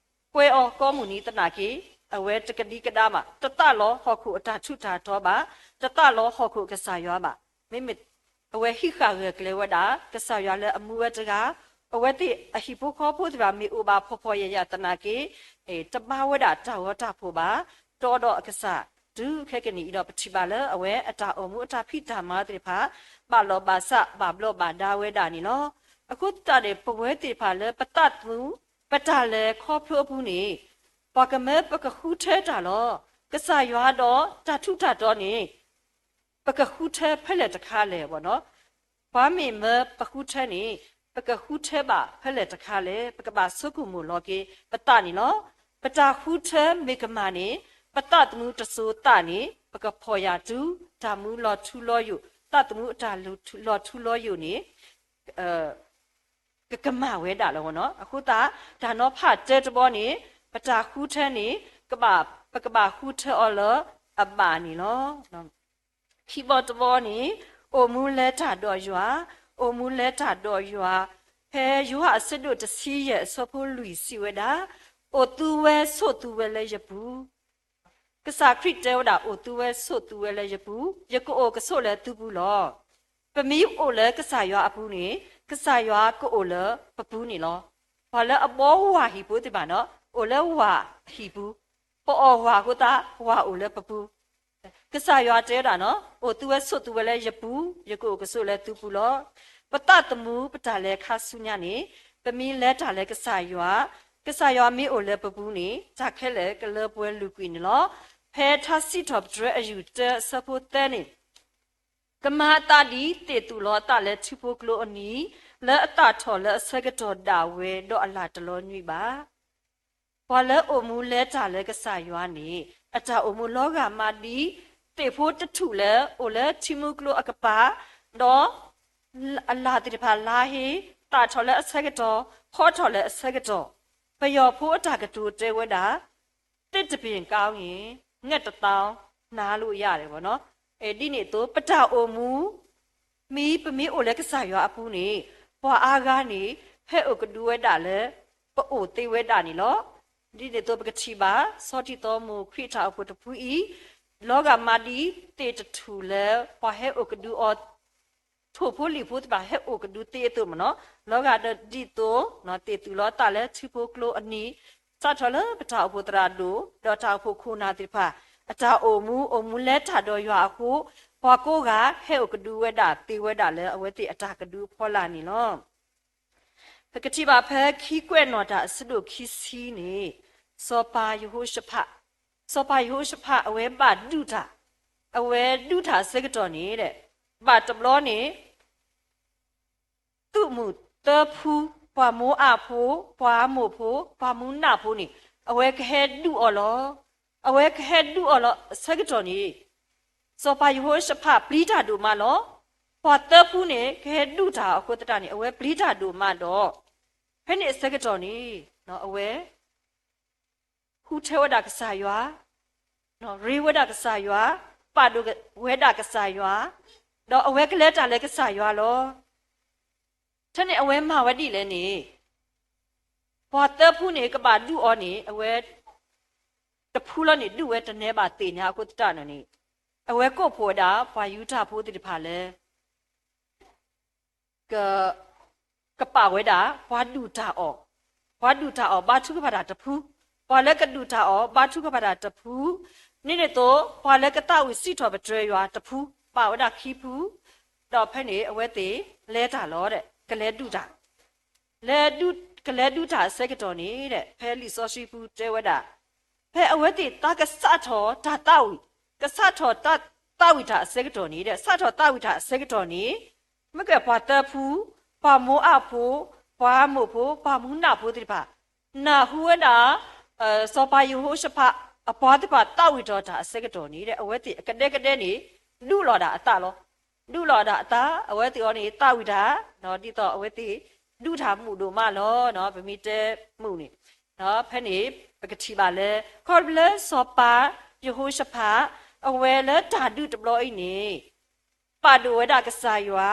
ကွဲအီၤကိးမုၢ်နံၤသနာ်က့ အဝဲတကဒံကဒါဘၣ်, တသးလီဟီၣ်ခိၣ်အတၢ်ထူးတၢ်တီၤဘၣ်, တသးလီဟီၣ်ခိၣ်ကစၢ်ယွၤဘၣ်. မ့မ့ၢ်အဝဲဟံးဃာ်ဂၢၢ်ကျၢၤဝဲဒၣ် ကစၢ်ယွၤလၢအမူဝဲတဂၤ, အဝဲသ့ၣ်အဟံၣ်ဖိဃီဖိသ့ၣ်တဖၣ်မ့ၢ်အိၣ်ဘၣ်ဖှီၣ်ဖှီၣ်ယာ်ယာ်သနာ်က့ တဘါဝဲဒၣ်တၢ်ဂီၤတၢ်ဖှီၣ်ဘၣ်, တီဒီးအကစၢ် တုၤခဲကနံၣ်အံၤဒီး ပထံၣ်ဘၣ်လၢအဝဲအတၢ်အိၣ်မူအတၢ်ဖံးတၢ်မၤသ့ၣ်တဖၣ် ဘၣ်လီၤဘၣ်စးဘၣ်ဘျီးဘၣ်ဒါဝဲဒၣ်န့ၣ်လီၤ. အဃိသတးဒီး ပဝဲသ့ၣ်တဖၣ်လၢပသးသမူ ပတၢ်လဲၤခီဖျိအပူၤန့ၣ် ပှၤကမၢပကဃုထၢတၢ်လီၤ. ကစၢ်ယွၤဒီးတၢ်ထူးတၢ်တီၤန့ၣ် ပကဃုထၢဖဲလဲၣ်တခါလဲၣ်ဘၣ်နီၤ. ပှၤမ့ၢ်မၢပဃုထၢန့ၣ် ပကဃုထၢဘၣ်ဖဲလဲၣ်တခါလဲၣ်, ပကဘၣ်ဆိကမိၣ်လီၤက့ၤပသးန့ၣ်လီၤ. ပတၢ်ဃုထၢမ့ၢ်ကမၣ်န့ၣ် ပသးသမူတစိၤသးန့ၣ် ပကဖီၣ်ယာ်တုၤ တၢ်မူလီၤထူလီၤယိာ်, သးသမူအတၢ်လီၤထူလီၤယိာ်န့ၣ် ကကမၣ်ဝဲဒၣ်လီၤနီၤ. အဃိသတး တၢ်နီၤဖးတၢတဘီန့ၣ် ပတၢ်ဃုထၢန့ၣ် ပကဘၣ်ဃုထၢအီၤလၢအဘၣ်န့ၣ်လီၤ. ခံဘီတဘီန့ၣ် အိၣ်မူလဲၤတၢ်ဒီးယွၤ, အိၣ်မူလဲၤတၢ်ဒီးယွၤ, ဖဲယိၤဟၣ်အဆၢဒိၣ်တဆံယဲၢ်အဆၢဖိလွံၢ်စံးဝဲဒၣ်, အိၣ်သုဝဲဆိးသုဝဲလၢယပူၤ ကစၢ်ခရံာ်တဲဝဲဒၣ် အိၣ်သုဝဲဆိးသုဝဲလၢယပူၤ, ယကအိၣ်ကဆိးလၢသုပူၤလီၤ. ပမ့ၢ်အိၣ်လၢကစၢ်ယွၤအပူၤန့ၣ် ကစၢ်ယွၤကအိၣ်လၢပပူၤန့ၣ်လီၤ. ပှၤလၢအဘှီဝၢ်ဟံၣ်ဖိသ့ၣ်တဖၣ်နီၤ အိၣ်လၢဝၢ်ဟံၣ်ပူၤ, ပအီၣ်ဝၢ်အဃိသတး ဝၢ်အိၣ်လၢပပူၤ ကစၢ်ယွၤတဲဝဲဒၣ်နီၤ အိၣ်သုဝဲဆိးသုဝဲလၢယပူၤ, ယကအိၣ်ကဆိးလၢသုပူၤလီၤ. ပသးသမူပတၢ်လဲၤခါဆူညါန့ၣ် ပမ့ၢ်လဲၤတၢ်လၢကစၢ်ယွၤ, ကစၢ်ယွၤမ့ၢ်အိၣ်လၢပပူၤန့ၣ် တၢ်ခဲလၢာ်ကလၢပှဲၤလုာ်ကွံာ်န့ၣ်လီၤ. ဖဲထါစံးထီၣ်ပတြၢၤအယူၢ်တၢအဆၢဖိသၢန့ၣ် ကမၤအသးဒ်သ့ၣ်သူၣ်လီၤအသးလၢထံဖိကျိအနံၤ, လၢအသၣ်ထီၣ်လၢအဆၢကတီၢ်ဒၣ်ဝဲဒီးအလၣ်တလီၤညွံးဘၣ်. ပှၤလၢအိၣ်မူလဲၤတၢ်လၢကစၢ်ယွၤန့ၣ် အတၢ်အိၣ်မူလီၤဂာ်မးဒ် သ့ၣ်ဖိတထူၣ်လၢအိၣ်လၢထံမူကျိအကပၤ, ဒီးအလၣ်သ့ၣ်တဖၣ်လါဟ့, သၣ်ထီၣ်လၢအဆၢကတီၢ်, ဖီထီၣ်လၢအဆၢကတီၢ်, ပယီၤဖိအတၢ်ကတိၤတဲဝဲဒၣ် သစ်တစ်ပင်ကောင်းရင် ငှက်တစ်သောင်း နါလိယါဒဲးဘၣ်နီၤ. ဒ်န့ၣ်အသိး ပတၢ်အိၣ်မူ မ့ၢ်ပမ့ၢ်အိၣ်လၢကစၢ်ယွၤအပူၤန့ၣ် ပှၤအါဂၤန့ၣ် ဟဲအိၣ်ကဒုဝဲဒၣ်လၢ ပအိၣ်သ့ဝဲဒၣ်န့ၣ်လီၤ. ဒ်န့ၣ်အသိး ပကထံၣ်ဘၣ် စီၤတံၤသီမိၢ်ခရံာ်အတၢ်အိၣ်ဖှိၣ်တဖုအံၤ လီၤဂာ်မးဒ်သ့ၣ်တထူၣ်လၢ ပှၤဟဲအိၣ်ကဒုအီၤ ထိၣ်ဖိလံၣ်ဖိသ့ၣ်တဖၣ်ဟဲအိၣ်ကဒုသ့အသိးမ့ၢ်နီၤ, လီၤဂာ်ဒီးဒ်သိး သ့ၣ်သူၣ်လီၤသးလၢထံဖိကျိအနံၤ, စးထီၣ်လၢပတၢ်အိၣ်ဖှိၣ်သရၣ်ဒိၣ် ဒီးတၢ်အိၣ်ဖှိၣ်ခိၣ်နၢ်သ့ၣ်တဖၣ် အတၢ်အိၣ်မူ အိၣ်မူလဲၤတၢ်ဒီးယွၤအဃိ, ပှၤကိးဂၤဟဲအိၣ်ကဒုဝဲဒၣ်သ့ဝဲဒၣ်လၢအဝဲသ့ၣ်အတၢ်ကဒုအဖီလာ်န့ၣ်လီၤ. ပကထံၣ်ဘၣ်ဖဲခံကွဲးနီၣ်တၢ်အဆၢဒိၣ်ခံဆံန့ၣ်, စီၤပၤယဟိၤၡဖး, စီၤပၤယဟိၤၡဖးအဝဲဘၣ်ဒုးတၢ်, အဝဲဒုးတၢ်အဆၢကတီၢ်န့ၣ် ဘၣ်တဘျီန့ၣ် သုးမုၢ်သၢဖု, ပှၤမိအးဖိ, ပှၤအမိၣ်ဖိ, ပှၤမူနးဖိန့ၣ် အဝဲကဟဲဒုးအီၤလီၤ. အဝဲကဟဲဒုးအီၤလီၤအဆၢကတီၢ်န့ၣ် စီၤပၤယဟိၤၡဖးပျံၤတၢ်ဒိၣ်မးလီၤ. ပှၤသၢဖုန့ၣ် ကဟဲဒုးတၢ်အဃိသတးန့ၣ် အဝဲပျံၤတၢ်ဒိၣ်မးဒီး ဖဲန့ၣ်အဆၢကတီၢ်န့ၣ် အဝဲ ဃုထၢဝဲဒၣ်ကစၢ်ယွၤ, ရ့ဝဲဒၣ်ကစၢ်ယွၤ, ပာ်ဒိၣ်ဝဲဒၣ်ကစၢ်ယွၤ, ဒီးအဝဲကလဲၤတၢ်လၢကစၢ်ယွၤလီၤ. ထဲန့ၣ်အဝဲမၤဝဲဒ်လဲၣ်န့ၣ်, ပှၤသၢဖုန့ၣ် ကဘၣ်ဒုးအီၤန့ၣ် အဝဲ တဖုလီၤန့ၣ် ဒုးဝဲတနဲဘၣ်သ့ၣ်ညါအဃိသတးန့ၣ် အဝဲကိးဖှိၣ်ဝဲဒၣ် ပှၤယူဒၤဖိသ့ၣ်တဖၣ်လၢ ကပာ်ဝဲဒၣ် ပှၤဒုးတၢ်အီၣ်, ပှၤဒုးတၢ်အီၣ် ဘါထုကဖၣ်တၢ်တဖု, ပှၤလၢကဒုးတၢ်အီၣ် ဘါထုကဖၣ်တၢ်တဖု, န့ၣ်န့ၣ်အသိး ပှၤလၢကသးဝံၣ်စံးထီၣ်ပတြၢၤယွၤတဖု, ပာ်ဝဲဒၣ်ခံဖု, ဒီးဖဲန့ၣ် အဝဲသ့ၣ်လဲၤတၢ်လီၤဒီး ကလဲၤဒုးတၢ် လဲၤဒုး, ကလဲၤဒုးတၢ်အဆၢကတီၢ်န့ၣ်ဒီး ဖဲလံာ်စီဆှံပူၤတဲဝဲဒၣ်, ဖဲအဝဲသ့ၣ်သးကစးထီၣ်တၢ်သးဝံၣ်, ကစးထီၣ်တၢ်သးဝံၣ်တၢ်အဆၢကတီၢ်န့ၣ်ဒီး စးထီၣ်သးဝံၣ်တၢ်အဆၢကတီၢ်န့ၣ်, မ့ၢ်ကဲပှၤသၢဖု, ပှၤမိအးဖိ, ပှၤမိၣ်ဖိ, ပှၤမူနးဖိသ့ၣ်တဖၣ် နၢ်ဟူဝဲဒၣ် စီၤပၤယဟိၤၡဖး အပှၤသ့ၣ်တဖၣ်သးဝံၣ်ထီၣ်တၢ်အဆၢကတီၢ်န့ၣ်ဒီး အဝဲသ့ၣ်အကဒဲကဒဲန့ၣ် ဒုးလီၤဒၣ်အသးလီၤ. ဒုးလီၤဒၣ်အသး အဝဲသ့ၣ်အီၤန့ၣ် သးဝံၣ်တၢ် ဒ်သိးအဝဲသ့ၣ် ဒုးတၢ်မုာ်ဒိၣ်မးလီၤ. ပမ့ၢ်တဲမုာ်န့ၣ် ဖဲန့ၣ် ပကထံၣ်ဘၣ်လၢ ခီဖျိလၢစီၤပၤယဟိၤၡဖး အဝဲလၢတၢ်ဒုးတဘျီအံၤန့ၣ် ပာ်ဒိၣ်ဝဲဒၣ်ကစၢ်ယွၤ,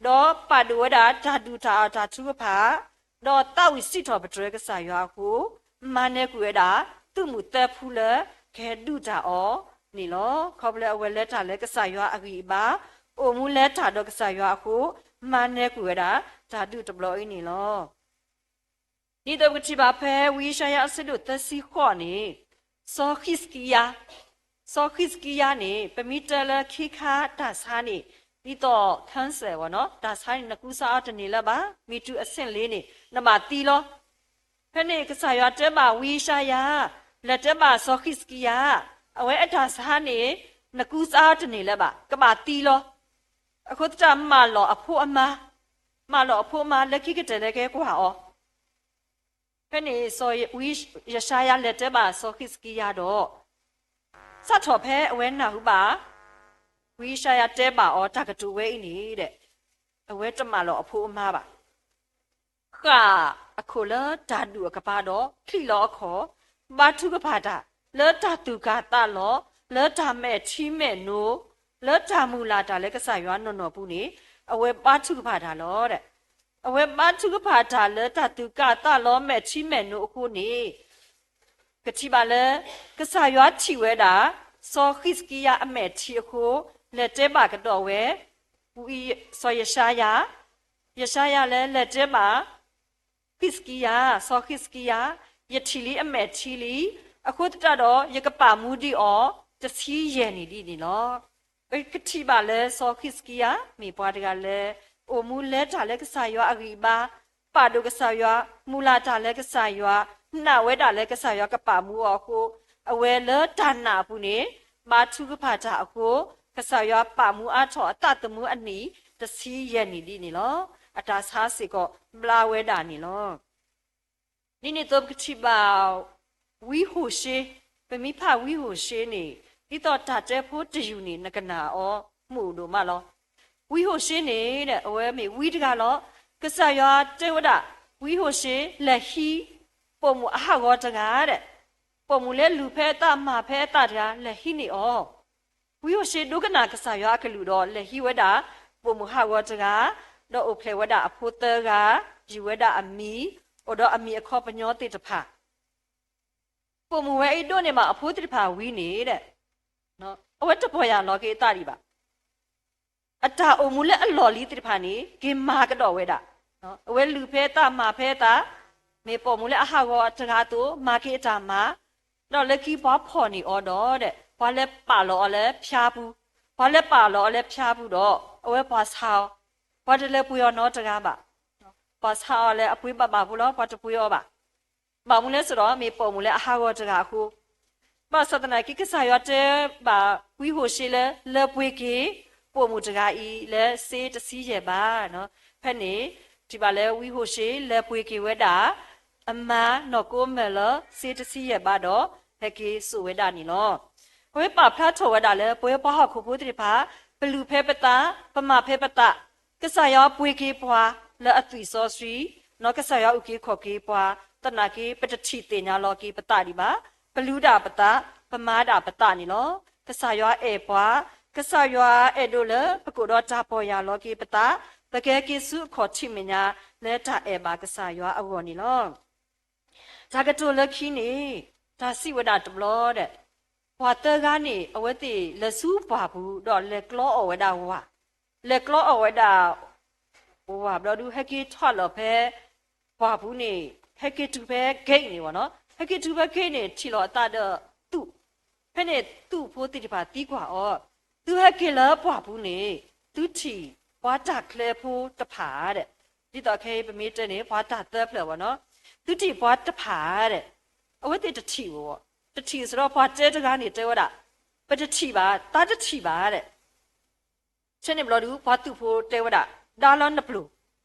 ဒီးပာ်ဒိၣ်ဝဲဒၣ်တၢ်ဒုးတၢ်အီၣ်တၢ်ထုကဖၣ်, ဒီးသးဝံၣ်စံးထီၣ်ပတြၢၤကစၢ်ယွၤအဃိ, မၤနၢၤကွံာ်ဝဲဒၣ် သုးမုၢ်သၢဖုလၢကဟဲဒုးတၢ်အီၤန့ၣ်လီၤ. ခီဖျိလၢအဝဲလဲၤတၢ်လၢကစၢ်ယွၤအဂံၢ်အဘါ, အိၣ်မူလဲၤတၢ်ဒီးကစၢ်ယွၤအဃိ, မၤနၢၤကွံာ်ဝဲဒၣ် တၢ်ဒုးတဘျီအံၤန့ၣ်လီၤ. ဒ်သိးပကထံၣ်ဘၣ်ဖဲဝံယၡါယၤအဆၢဒိၣ်သၢဆံဃိးန့ၣ်, စီၤဃံးစကံယၤ, စီၤဃံးစကံယၤန့ၣ် ပမ့ၢ်တဲလၢခံခါတၢ်ဆါန့ၣ် ဒ်သိး cancer ဘၣ်နီၤ, တၢ်ဆါန့ၣ် နကူစါအီၤတန့ၢ်လၢၤဘၣ်, မ့ၢ်တုၤအဆင့်လေးန့ၣ် နဘၣ်သံလီၤ. ဖဲန့ၣ်ကစၢ်ယွၤတဲဘၣ်ဝံယၡါယၤ, လဲၤတဲဘၣ်စီၤဃံးစကံယၤ, အဝဲအတၢ်ဆါန့ၣ် နကူစါအီၤတန့ၢ်လၢၤဘၣ်, ကဘၣ်သံလီၤ. အဃိသတးမၢလီၤအဖိအမါ, မၢလီၤအဖိအမါလၢခံကတၢၢ်လၢကဟဲကွၢ်အီၤ. ဖဲန့ၣ်စီၤယၡါယၤလဲၤတဲဘၣ်စီၤဃံးစကံယၤဒီး, စးထီၣ်ဖဲအဝဲနၢ်ဟူဘၣ် ဝံယၡါယၤတဲဘၣ်အီၤတၢ်ကတိၤဝဲအံၤန့ၣ်ဒီး, အဝဲတမၢလီၤအဖိအမါဘၣ်. ဃၣ်အခိၣ်လၢတၢ်ဒူၣ်အကပၤဒီး ချံးလီၤအခီၣ်, ဘါထုကဖၣ်တၢ် လၢတၢ်သူၣ်ကၢ်သးလီၤ, လၢတၢ်မဲာ်ထံမဲာ်နိ, လၢတၢ်မုၢ်လၢ်တၢ်လၢကစၢ်ယွၤနီၢ်နီၢ်ပူၤန့ၣ်, အဝဲဘါထုကဖၣ်တၢ်လီၤ. အဝဲဘါထုကဖၣ်တၢ်လၢတၢ်သူၣ်ကၢ်သးလီၤမဲာ်ထံမဲာ်နိအဃိန့ၣ်, ကထံၣ်ဘၣ်လၢ ကစၢ်ယွၤထံၣ်ဝဲဒၣ် စီၤဃံးစကံယၤအမဲာ်ထံအဃိ, လဲၤတဲဘၣ်ကဒီးဝဲ စီၤယၡါယၤ, ယၡါယၤလၢလဲၤတဲဘၣ် ဃံးစကံယၤ, စီၤဃံးစကံယၤ, ယထံၣ်လံအမဲာ်ထံလံ, အဃိသတးဒီးယကပာ်မူဒံးအီၤ တဆံယဲၢ်နံၣ်ဒ်န့ၣ်လီၤ. ပကထံၣ်ဘၣ်လၢစီၤဃံးစကံယၤ မ့ၢ်ပှၤတဂၤလၢ အိၣ်မူလဲၤတၢ်လၢကစၢ်ယွၤအဂံၢ်အဘါ, ပာ်ဒိၣ်ကစၢ်ယွၤ, မုၢ်လၢ်တၢ်လၢကစၢ်ယွၤ, နာ်ဝဲဒၣ်လၢကစၢ်ယွၤကပာ်မူအီၤအဃိ, အဝဲလၢတၢ်နာ်အပူၤန့ၣ် ဘါထုကဖၣ်တၢ်အဃိ, ကစၢ်ယွၤပာ်မူအါထီၣ်အသးသမူအနံၣ် တဆံယဲၢ်နံၣ်ဒ်န့ၣ်လီၤ. အတၢ်ဆါစ့ၢ်ကီးဘျါဝဲဒၣ်န့ၣ်လီၤ. ဒ်န့ၣ်အသိးပကထံၣ်ဘၣ် ဝံဟိၣ်ၡ့, ပမ့ၢ်ဖးဝံဟိၣ်ၡ့န့ၣ် ဒ်သိးတၢ်တဲဖိတယုၢ်န့ၣ် နကနၣ်အီၤမုာ်ဒိၣ်မးလီၤ. ဝံဟိၣ်ၡ့န့ၣ် အဝဲမ့ၢ်ဝံတဂၤလီၤ. ကစၢ်ယွၤတဲဝဲဒၣ် ဝံဟိၣ်ၡ့ လဲၤဟံး ပိာ်မုၣ်အဟးဂီၤတဂၤဒီး, ပိာ်မုၣ်လၢလူၤဖဲအသးမၤဖဲအသးတဂၤ လဲၤဟံးန့ၢ်အီၤ. ဝံဟိၣ်ၡ့ဒိကနၣ်ကစၢ်ယွၤအကလုၢ်ဒီး လဲၤဟံးဝဲဒၣ် ပိာ်မုၣ်ဟးဂီၤတဂၤ, ဒီးအိၣ်ဖျဲၣ်ဝဲဒၣ်အဖိသၢဂၤ, ယုၢ်ဝဲဒၣ်အမံၤ, အိၣ်ဒီးအမံၤအခီပညီသ့ၣ်တဖၣ်. ပိာ်မုၣ်ဝဲအံၤဒိးန့ၢ်ဘၣ်အဖိသ့ၣ်တဖၣ်ဝံၤန့ၣ်ဒီး, အဝဲတပီၢ်ယၢ်လီၤက့ၤအသးဒံးဘၣ်. အတၢ်အိၣ်မူလၢအလီၢ်လံၤသ့ၣ်တဖၣ်န့ၣ် က့ၤမၤကဒီးဝဲဒၣ်. အဝဲလူၤဖဲအသးမၤဖဲအသး, မ့ၢ်ပိာ်မုၣ်လၢအဟးဂီၤတဂၤအသိး မၤက့ၤအတၢ်မၤ, ဒီးလၢခံပှၤဖီၣ်န့ၢ်အီၤဒီးဒီး ပှၤလဲၤပာ်လီၤအီၤလၢဖၠါပူၤ, ပှၤလဲၤပာ်လီၤအီၤလၢဖၠါပူၤဒီး အဝဲပှၤဆါအီၤ, ပှၤတလဲၤပှ့ၤအီၤနီတဂၤဘၣ်. ပှၤဆါအီၤလၢအပှ့ၤဘၣ်ဘၣ်ဖိလီၤ, ပှၤတပှ့ၤအီၤဘၣ်. ဘၣ်မနုၤလဲၣ်ဆိုဒီး မ့ၢ်ပိာ်မုၣ်လၢအဟးဂီၤတဂၤအဃိ, ဘၣ်ဆၣ်သနာ်က့ ကစၢ်ယွၤတဲဘၣ်ဝံဟိၣ်ၡ့လၢ လၢပှ့ၤက့ၤ ပိာ်မုၣ်တဂၤအံၤ လၢစ့တဆံယဲၢ်ဘး. ဖဲန့ၣ် ထံၣ်ဘၣ်လၢဝံဟိၣ်ၡ့ လဲၤပှ့ၤက့ၤဝဲဒၣ် အမါနီၢ်ကိမဲာ်လၢစ့တဆံယဲၢ်ဘးဒီး ဟဲက့ၤစိာ်ဝဲဒၣ်န့ၣ်လီၤ. အဝဲပာ်ဖျါထီၣ်ဝဲဒၣ်လၢ ပဝဲပှၤဟီၣ်ခိၣ်ဖိသ့ၣ်တဖၣ် ပလူၤဖဲပသး, ပမၤဖဲပသး, ကစၢ်ယွၤပှ့ၤက့ၤပှၤလၢအသွံၣ်စီဆှံ, နီၢ်ကစၢ်ယွၤအုၣ်က့ၤခီၣ်က့ၤပှၤ, သနာ်က့ ပတထံၣ်သ့ၣ်ညါလီၤက့ၤပသးဒံးဘၣ်. ပလူၤဒၣ်ပသး, ပမၤဒၣ်ပသးန့ၣ်လီၤ. ကစၢ်ယွၤအဲၣ်ပှၤ, ကစၢ်ယွၤအဲၣ်ဒိးလၢပကအိၣ်ဒီးတၢ်ပီၢ်ယၢ်လီၤက့ၤပသး, ပကဟဲက့ၤဆူအခီၣ်ထံးမဲာ်ညါ လၢတၢ်အဲၣ်ဘၣ်ကစၢ်ယွၤအဂီၢ်န့ၣ်လီၤ. တၢ်ကတိၤလၢခံန့ၣ် တၢ်စံးဝဲဒၣ်တဘျီဒီး, ပှၤသၢဂၤန့ၣ် အဝဲသ့ၣ်လဲၤဆူပှၢ်ပူၤ ဒီးလဲၤကျီအီၣ်ဝဲဒၣ်ဝၣ်, လဲၤကျီအီၣ်ဝဲဒၣ် ဝၣ်ဘျီဒုး ဟဲက့ၤထီၣ်လီၤဖဲ ပှၢ်ပူၤန့ၣ် ဟဲက့ၤတုၤဖဲက့ၤန့ၣ်ဝဲနီၤ, ဟဲက့ၤတုၤဖဲက့ၤန့ၣ် ထံၣ်လီၤအသးဒီးသူၣ်, ဖဲန့ၣ်သူၣ်ဖိသ့ၣ်တဖၣ်သံကွၢ်အီၤ, သုဟဲက့ၤလၢပှၢ်ပူၤန့ၣ် သုထံၣ်ပှၤတၢ်ချၢဖိတဖၣ်ဒီး, ဒ်သိးခဲအံၤပမ့ၢ်တဲန့ၣ် ပှၤတၢ်သၢဖျၢၣ်ဝဲနီၤ, သုထံၣ်ပှၤတဖၣ်ဒီး, အဝဲသ့ၣ်တထံၣ်ဝဲ, တထံၣ်စ့ၢ်ဒီးပှၤတဲတဂၤန့ၣ်တဲဝဲဒၣ်, ပတထံၣ်ဘၣ်, သးတထံၣ်ဘၣ်ဒီး ဆဲန့ၣ်ဘျီဒုး ပှၤသုးဖိတဲဝဲဒၣ်, ဒါလီၤနပျိာ်,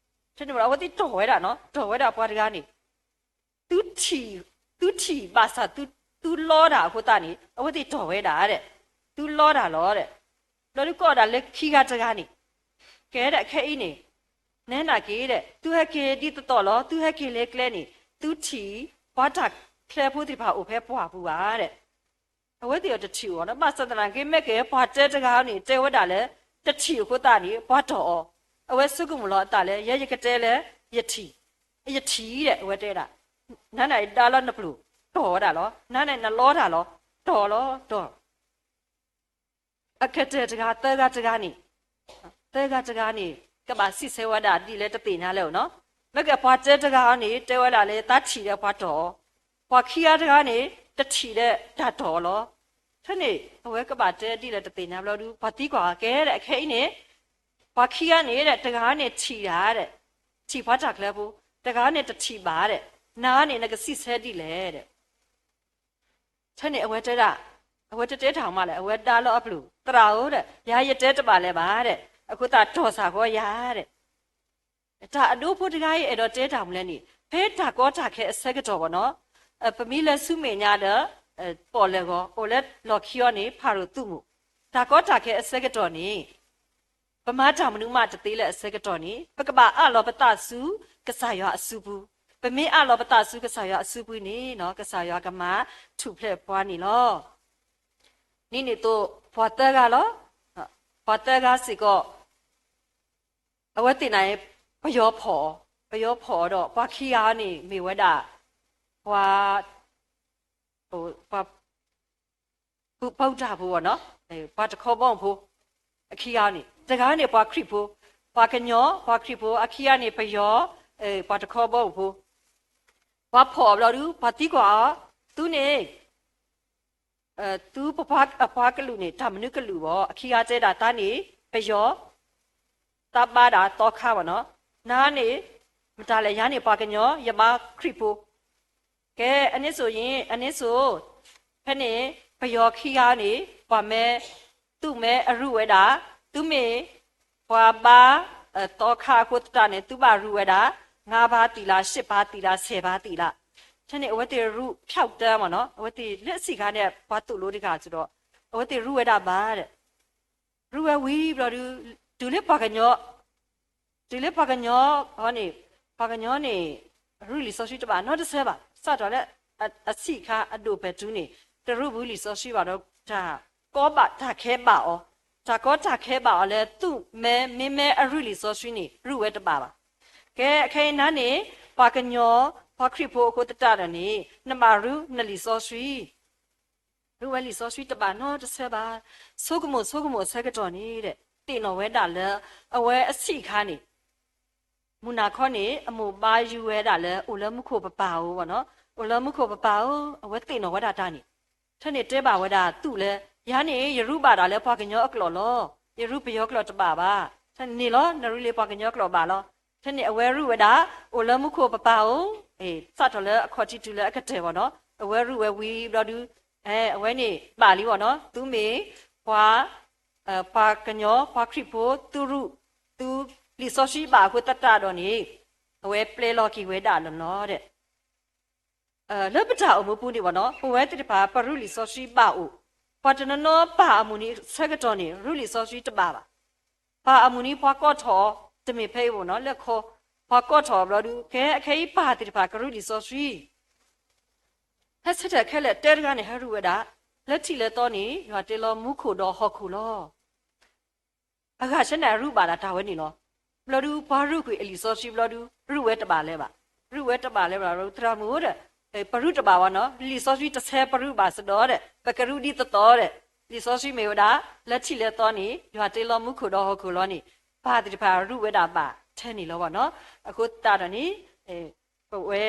ဆဲန့ၣ်ဘျီ အဝဲသ့ၣ်တီၢ်ဝဲဒၣ်နီၤ, တီၢ်ဝဲဒၣ်ပှၤတဂၤန့ၣ်, သုထံၣ်ဘၣ်ဆၣ်သုလီတၢ်အဃိသတးန့ၣ် အဝဲသ့ၣ်တီၢ်ဝဲဒၣ်ဒီး, သုလီတၢ်လီၤဒီး, ဘျီဒုးကိးဒၣ်လၢခံဂၤတဂၤန့ၣ်, ကဲဒီးခဲအံၤန့ၣ်, နဲနာ်က့ဒီး သုဟဲက့ၤဒ်သိးသိးလီၤ, သုဟဲက့ၤလၢကျဲန့ၣ် သုထံၣ်ပှၤတၢ်ချၢဖိသ့ၣ်တဖၣ်အိၣ်ဖဲပှၢ်ပူၤဧါဒီး အဝဲသ့ၣ်အတထံၣ်အီၤနီၤ, ဘၣ်ဆၣ်သနာ်က့ မ့ၢ်ကဲပှၤတဲတဂၤန့ၣ် တဲဝဲဒၣ်လၢ တထံၣ်အဃိသတးန့ၣ် ပှၤတီၢ်အီၤ, အဝဲဆိကမိၣ်လီၤအသးလၢ ယဲယကတဲလၢ ယထံၣ်, ယထံၣ်ဒီး အဝဲတဲဝဲဒၣ်, နၤန့ၣ်ဒါလီၤနပျိာ်, တီၢ်ဝဲဒၣ်လီၤ, နၤန့ၣ်နလီတၢ်လီၤ, တီၢ်လီၤ, တီၢ် အကတၢၢ်တဂၤ သၢဂၤတဂၤန့ၣ်, သၢဂၤတဂၤန့ၣ် ကဘၣ်စံးဆၢဝဲဒၣ်ဒ်လဲၣ်တသ့ၣ်ညါလဲၣ်နီၤ, မ့ၢ်ကဲပှၤတဲတဂၤန့ၣ် တဲဝဲဒၣ်လၢသးထံၣ်ဒီးပှၤတီၢ်အီၤ, ပှၤခံဂၤတဂၤန့ၣ် တထံၣ်ဒီးတၢ်တီၢ်အီၤလီၤ, ဖဲန့ၣ် အဝဲကဘၣ်တဲဒ်လဲၣ်တသ့ၣ်ညါဘျီဒုး ပှၤသံကွၢ်အီၤကဲဒီး ခဲအံၤန့ၣ် ပှၤခံဂၤန့ၣ်ဒီး တဂၤန့ၣ်ထံၣ်ဒၣ်ဒီး, ထံၣ်ပှၤတၢ်ချၢဖိ, တဂၤန့ၣ်တထံၣ်ဘၣ်ဒီး, နၤန့ၣ်နကစံးဆၢဒ်လဲၣ်. ထဲန့ၣ်အဝဲတဲဒၣ်, အဝဲတတဲတၢ်မးလဲၣ်, အဝဲဒါလီၤအပျုၢ်, သရၣ်ဧၢ, ယၤယတဲတဘၣ်လၢၤဘၣ်, အဃိသတးတီၢ်စၢ်ဃီယၤ. တၢ်အဒိဖိတဂၤအံၤအဲၣ်ဒိးတဲတၢ်မနုၤလဲၣ်န့ၣ်, ဖဲတၢ်ကီတၢ်ခဲအဆၢကတီၢ်ဘၣ်နီၤ, ပမ့ၢ်လဲၤဆူမဲာ်ညါဒီး ပီၣ်လဲၣ်ဂီၤ အိၣ်လၢလီၢ်ခံအီၤန့ၣ် ဖၤရိၤသုးမုၢ်, တၢ်ကီတၢ်ခဲအဆၢကတီၢ်န့ၣ် ပမၤတၢ်မနုၤမးတသ့လၢအဆၢကတီၢ်န့ၣ် ပကဘၣ်အးလီၤပသးဆူကစၢ်ယွၤအစုပူၤ, ပမ့ၢ်အးလီၤပသးဆူကစၢ်ယွၤအစုပူၤန့ၣ် ကစၢ်ယွၤကမၤထူၣ်ဖျဲးပှၤန့ၣ်လီၤ. ဒ်န့ၣ်အသိး ပှၤသၢဂၤလီၤ, ပှၤသၢဂၤစ့ၢ်ကီး အဝဲသ့ၣ်န့ၣ် ပယီၤဖီၣ်အီၤ, ပယီၤဖီၣ်အီၤဒီး ပှၤခံဂၤန့ၣ်မ့ၢ်ဝဲဒၣ် ပှၤ ပှၤ ပှၤဘူၣ်တၢ်ဖိဘၣ်နီၤ, ပှၤတခီဘီမုၢ်ဖိ, အခံဂၤန့ၣ် တဂၤန့ၣ်ပှၤခရံာ်ဖိ, ပှၤကညီပှၤခရံာ်ဖိ, အခံဂၤန့ၣ်ပယီၤ ပှၤတခီဘီမုၢ်ဖိ, ပှၤဖီၣ်အီၤဘျီဒုး ပှၤသံကွၢ်အီၤ, သုန့ၣ် သုပှၤအပှၤကလုာ်န့ၣ် တၢ်မနုၤကလုာ်ဘၣ်, အခံဂၤတဲဒၣ်တၢ်န့ၣ် ပယီၤ, တၢ်ဘါဒၣ်သီခါဘၣ်နီၤ, နၤန့ၣ် မတၤလဲၣ်, ယၤန့ၣ်ပှၤကညီ ယဘါခရံာ်ဖိ, ကဲ အန့ၣ်စိၤယ့ၣ် အန့ၣ်စိၤ, ဖဲန့ၣ် ပယီၤခံဂၤန့ၣ် ပှၤမ့ၢ် သုမ့ၢ်အရူၢ်ဝဲဒၣ်, သုမ့ၢ် ပှၤဘါ သီခါအဃိသတးန့ၣ် သုဘၣ်ရူၢ်ဝဲဒၣ် ငါးပါးသံလး ရှစ်ပါးသံလး ဆယ်ပါးသံလး, ဖဲန့ၣ် အဝဲသ့ၣ်ရူၢ်ဖျီၣ်တၢ်မ့ၢ်နီၤ, အဝဲသ့ၣ်လၢအဆံးခါန့ၣ် ပှၤသိၣ်လိတဂၤစ့ၢ်ဒီး အဝဲသ့ၣ်ရူၢ်ဝဲဒၣ်ဘၣ်ဒီး ရူၢ်ဝဲဝံၤဘျီဒုး တုၤလၢပှၤကညီ တုၤလၢပှၤကညီအီၤန့ၣ်, ပှၤကညီန့ၣ် ရူၢ်လံာ်စီဆှံတဘၣ်နီတဆၢဘၣ်, စးထီၣ်လၢအဆံးခါအဒိၣ်ပှဲၤတုၤန့ၣ် တရူၢ်ဘူးလံာ်စီဆှံဘၣ်ဒီး တၢ်ကီဘၣ်တၢ်ခဲဘၣ်အီၤ, တၢ်ကီတၢ်ခဲဘၣ်အီၤလၢ သုမ့ၢ်မ့မ့ၢ်အရူၢ်လံာ်စီဆှံန့ၣ် ရူၢ်ဝဲတဘၣ်ဘၣ်. ကဲ အခဲအံၤနၤန့ၣ် ပှၤကညီ ပှၤခရံာ်ဖိအဃိသတးဒီးန့ၣ် နဘၣ်ရူၢ်နလံာ်စီဆှံ ရူၢ်ဝဲလံာ်စီဆှံတဘၣ်နီတဆၢဘၣ်. ဆိကမိၣ်ဆိကမိၣ်အဆၢကတီၢ်န့ၣ်ဒီး သ့ၣ်နီၣ်ဝဲဒၣ်လၢ အဝဲအဆံးခါန့ၣ် မုၢ်နၤခီန့ၣ် အမိၢ်ဘါယုၢ်ဝဲဒၣ်လၢ အိၣ်လၢမူခိၣ်ပပၢ်ဧိၤဘၣ်နီၤ, အိၣ်လၢမူခိၣ်ပပၢ်ဧိၤ, အဝဲသ့ၣ်နီၣ်ဝဲဒၣ်တၢ်န့ၣ်, ထဲန့ၣ်တဲဘၣ်ဝဲဒၣ်သုးလၢ ယၤန့ၣ် ယရူၢ်ဘၣ်ဒၣ်လၢပှၤကညီအကျိာ်လီၤ, ယရူၢ်ပယီၤကျိာ်တဘၣ်ဘၣ်, ထဲန့ၣ်လီၤ နရူၢ်လၢပှၤကညီကျိာ်ဘၣ်လီၤ. ထဲန့ၣ်အဝဲရူၢ်ဝဲဒၣ် အိၣ်လၢမူခိၣ်ပပၢ်ဧိၤ, စးထီၣ်လၢအခီၣ်ထံးတုၤလၢအကတၢၢ်ဘၣ်နီၤ, အဝဲရူၢ်ဝဲဝံၤဘျီဒုး အဝဲန့ၣ်ဘၣ်လံဘၣ်နီၤ, သုမ့ၢ် ပှၤ ပှၤကညီ ပှၤခရံာ်ဖိ သုရူၢ် သုလံာ်စီဆှံဘၣ်အဃိသတးဒီးန့ၣ် အဝဲပျဲလီၤက့ၤဝဲဒၣ်လီၤလီၤဒီး လၢပတၢ်အိၣ်မူပူၤန့ၣ်ဘၣ်နီၤ, ပဝဲသ့ၣ်တဖၣ် ပရူၢ်လံာ်စီဆှံဘၣ်အိၣ်, ပှၤတနီၤနီၤပၢ်အမုၢ်နံၤဆၢကတီၢ်န့ၣ် ရူၢ်လံာ်စီဆှံတဘၣ်ဘၣ်. ပၢ်အမုၢ်နံၤပှၤကိးထီၣ်အီၤ တမ့ၢ်ဖဲအံၤဘၣ်နီၤ, လၢခီ ပှၤကိးထီၣ်အီၤဘျီဒုး ကဲ အခဲအံၤပၢ်သ့ၣ်တဖၣ် ကရူၢ်လံာ်စီဆှံ ဟဲဆၢထၢၣ်ခဲလၢာ် တဲတဂၤန့ၣ် ဟဲရူၢ်ဝဲဒၣ်, လၢထံးလၢသီန့ၣ် ယွၤတ့လီၤမူခိၣ်ဒီးဟီၣ်ခိၣ်လီၤ. အဂၤဆၢန့ၣ်အရူၢ်ဘၣ်ဒၣ်တၢ်ဝဲန့ၣ်လီၤ. ဘျီဒုး ပှၤရူၢ်ကွံာ်အလံာ်စီဆှံဘျီဒုး ရူၢ်ဝဲတဘၣ်လၢၤဘၣ်, ရူၢ်ဝဲတဘၣ်လၢၤဘၣ်, သရၣ်မုၣ်ဧၢဒီး ပရူၢ်တဘၣ်ဘၣ်နီၤ, လံာ်စီဆှံတဆၢပရူၢ်ဘၣ်စ့ၢ်ဒီးဒီး ပကရူၢ်ဒ်သိးသိးဒီး လံာ်စီဆှံမ့ၢ်ဝဲဒၣ် လၢထံးလၢသီန့ၣ် ယွၤတ့လီၤမူခိၣ်ဒီးဟီၣ်ခိၣ်လီၤန့ၣ် ပၢ်သ့ၣ်တဖၣ်ရူၢ်ဝဲဒၣ်ဘၣ်ထဲန့ၣ်လီၤဘၣ်နီၤ. အဃိသတးဒီးန့ၣ် ပဝဲ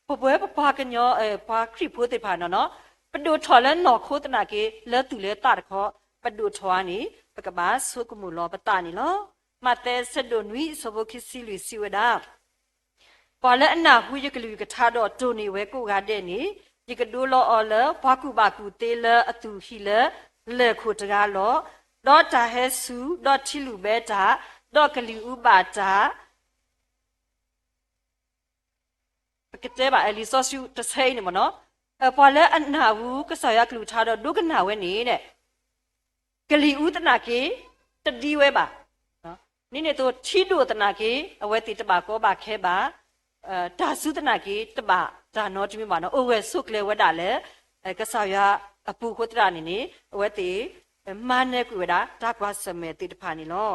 ပဝဲပပှၤကညီ ပှၤခရံာ်ဖိသ့ၣ်တဖၣ်နီၤနီၤ ပဒိၣ်ထီၣ်လၢနီၢ်ခိသနာ်က့ လၢသူၣ်လၢသးတခီ ပဒိၣ်ထီၣ်ဧါန့ၣ် ပကဘၣ်ဆိကမိၣ်လီၤပသးန့ၣ်လီၤ. မးသဲဆၢဒိၣ်နွံအဆၢဖိခံဆံလွံၢ်စံးဝဲဒၣ် ပှၤလၢအနၢ်ဟူယကလုၢ်ယကထါဒီးတိၢ်န့ၢ်ဝဲကိးဂၤဒဲးန့ၣ် ယကဒိလီၤအီၤလၢပှၤကူၣ်ဘၣ်ကူၣ်သ့လၢအသူၣ်ဟံၣ်လၢလၢၢ်ခိၣ်တဂၤလီၤ. ဒီးတၢ်ဟဲဆူ ဒီးထံလုၢ်ဘဲတၢ် ဒီးကလံၤအူဘၣ်တၢ် ပကတဲဘၣ်လံာ်စီဆှံတဆၢအံၤန့ၣ်မ့ၢ်နီၤ, ပှၤလၢအနၢ်ဟူကစၢ်ယွၤကလုၢ်ကထါဒီးဒိကနၣ်ဝဲန့ၣ် ကလံၤအူသနာ်က့ တဒံဝဲဘၣ်. ဒ်န့ၣ်အသိး ထံဒိၣ်သနာ်က့ အဝဲသ့ၣ်တဘၣ်ကီဘၣ်ခဲဘၣ်, တၢ်စုသနာ်က့ တဘၣ်တၢ်နီတမံၤဘၣ်နီၤ, အိၣ်ဂၢၢ်ဆိးကျၢၤဝဲဒၣ်လၢ ကစၢ်ယွၤအပူၤအဃိသတးန့ၣ်န့ၣ် အဝဲသ့ၣ် မၤနၢၤကွံာ်ဝဲဒၣ် တၢ်ကွၢ်ဆၢၣ်မဲာ်သ့ၣ်တဖၣ်န့ၣ်လီၤ.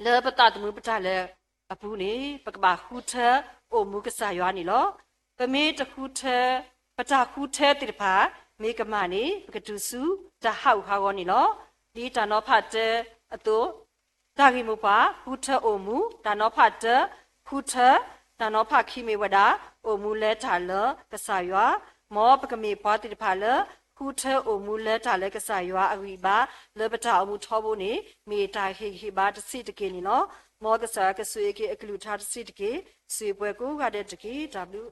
လၢပသးသမူပတၢ်လဲၤအပူၤန့ၣ် ပကဘၣ်ဃုထၢအိၣ်မူကစၢ်ယွၤန့ၣ်လီၤ. ပမ့ၢ်တဃုထၢ, ပတၢ်ဃုထၢသ့ၣ်တဖၣ် မ့ၢ်ကမၣ်န့ၣ် ပကတုၤဆူတၢ်ဟးဂူာ်ဟးဂီၤန့ၣ်လီၤ. ဒ်တၢ်နီၤဖးတၢအသိး, တၢ်ဂ့ၢ်မိၢ်ပှၢ် ဃုထၢအိၣ်မူ, တၢ်နီၤဖးတၢ ဃုထၢ, တၢ်နီၤဖးခံမ့ၢ်ဝဲဒၣ် အိၣ်မူလၢတၢ်လၢကစၢ်ယွၤ, မ်ပကမ့ၢ်ပှၤသ့ၣ်တဖၣ်လၢ ဃုထၢအိၣ်မူလၢတၢ်လၢကစၢ်ယွၤအဂံၢ်ဘါ လၢပတၢ်အိၣ်မူထီဘိန့ၣ် မ့ၢ်တၢ်ဟ့ၣ်ဂံၢ်ဟ့ၣ်ဘါတဆံးတက့ၢ်န့ၣ်လီၤ. မ်ကစၢ်ယွၤကဆိၣ်ဂ့ၤက့ၤအကလုၢ်ကထါတဆံးတက့ၢ်. စံးပှဲၤကိးဂၤဒဲးတက့ၢ်. တၢ်ဘျုး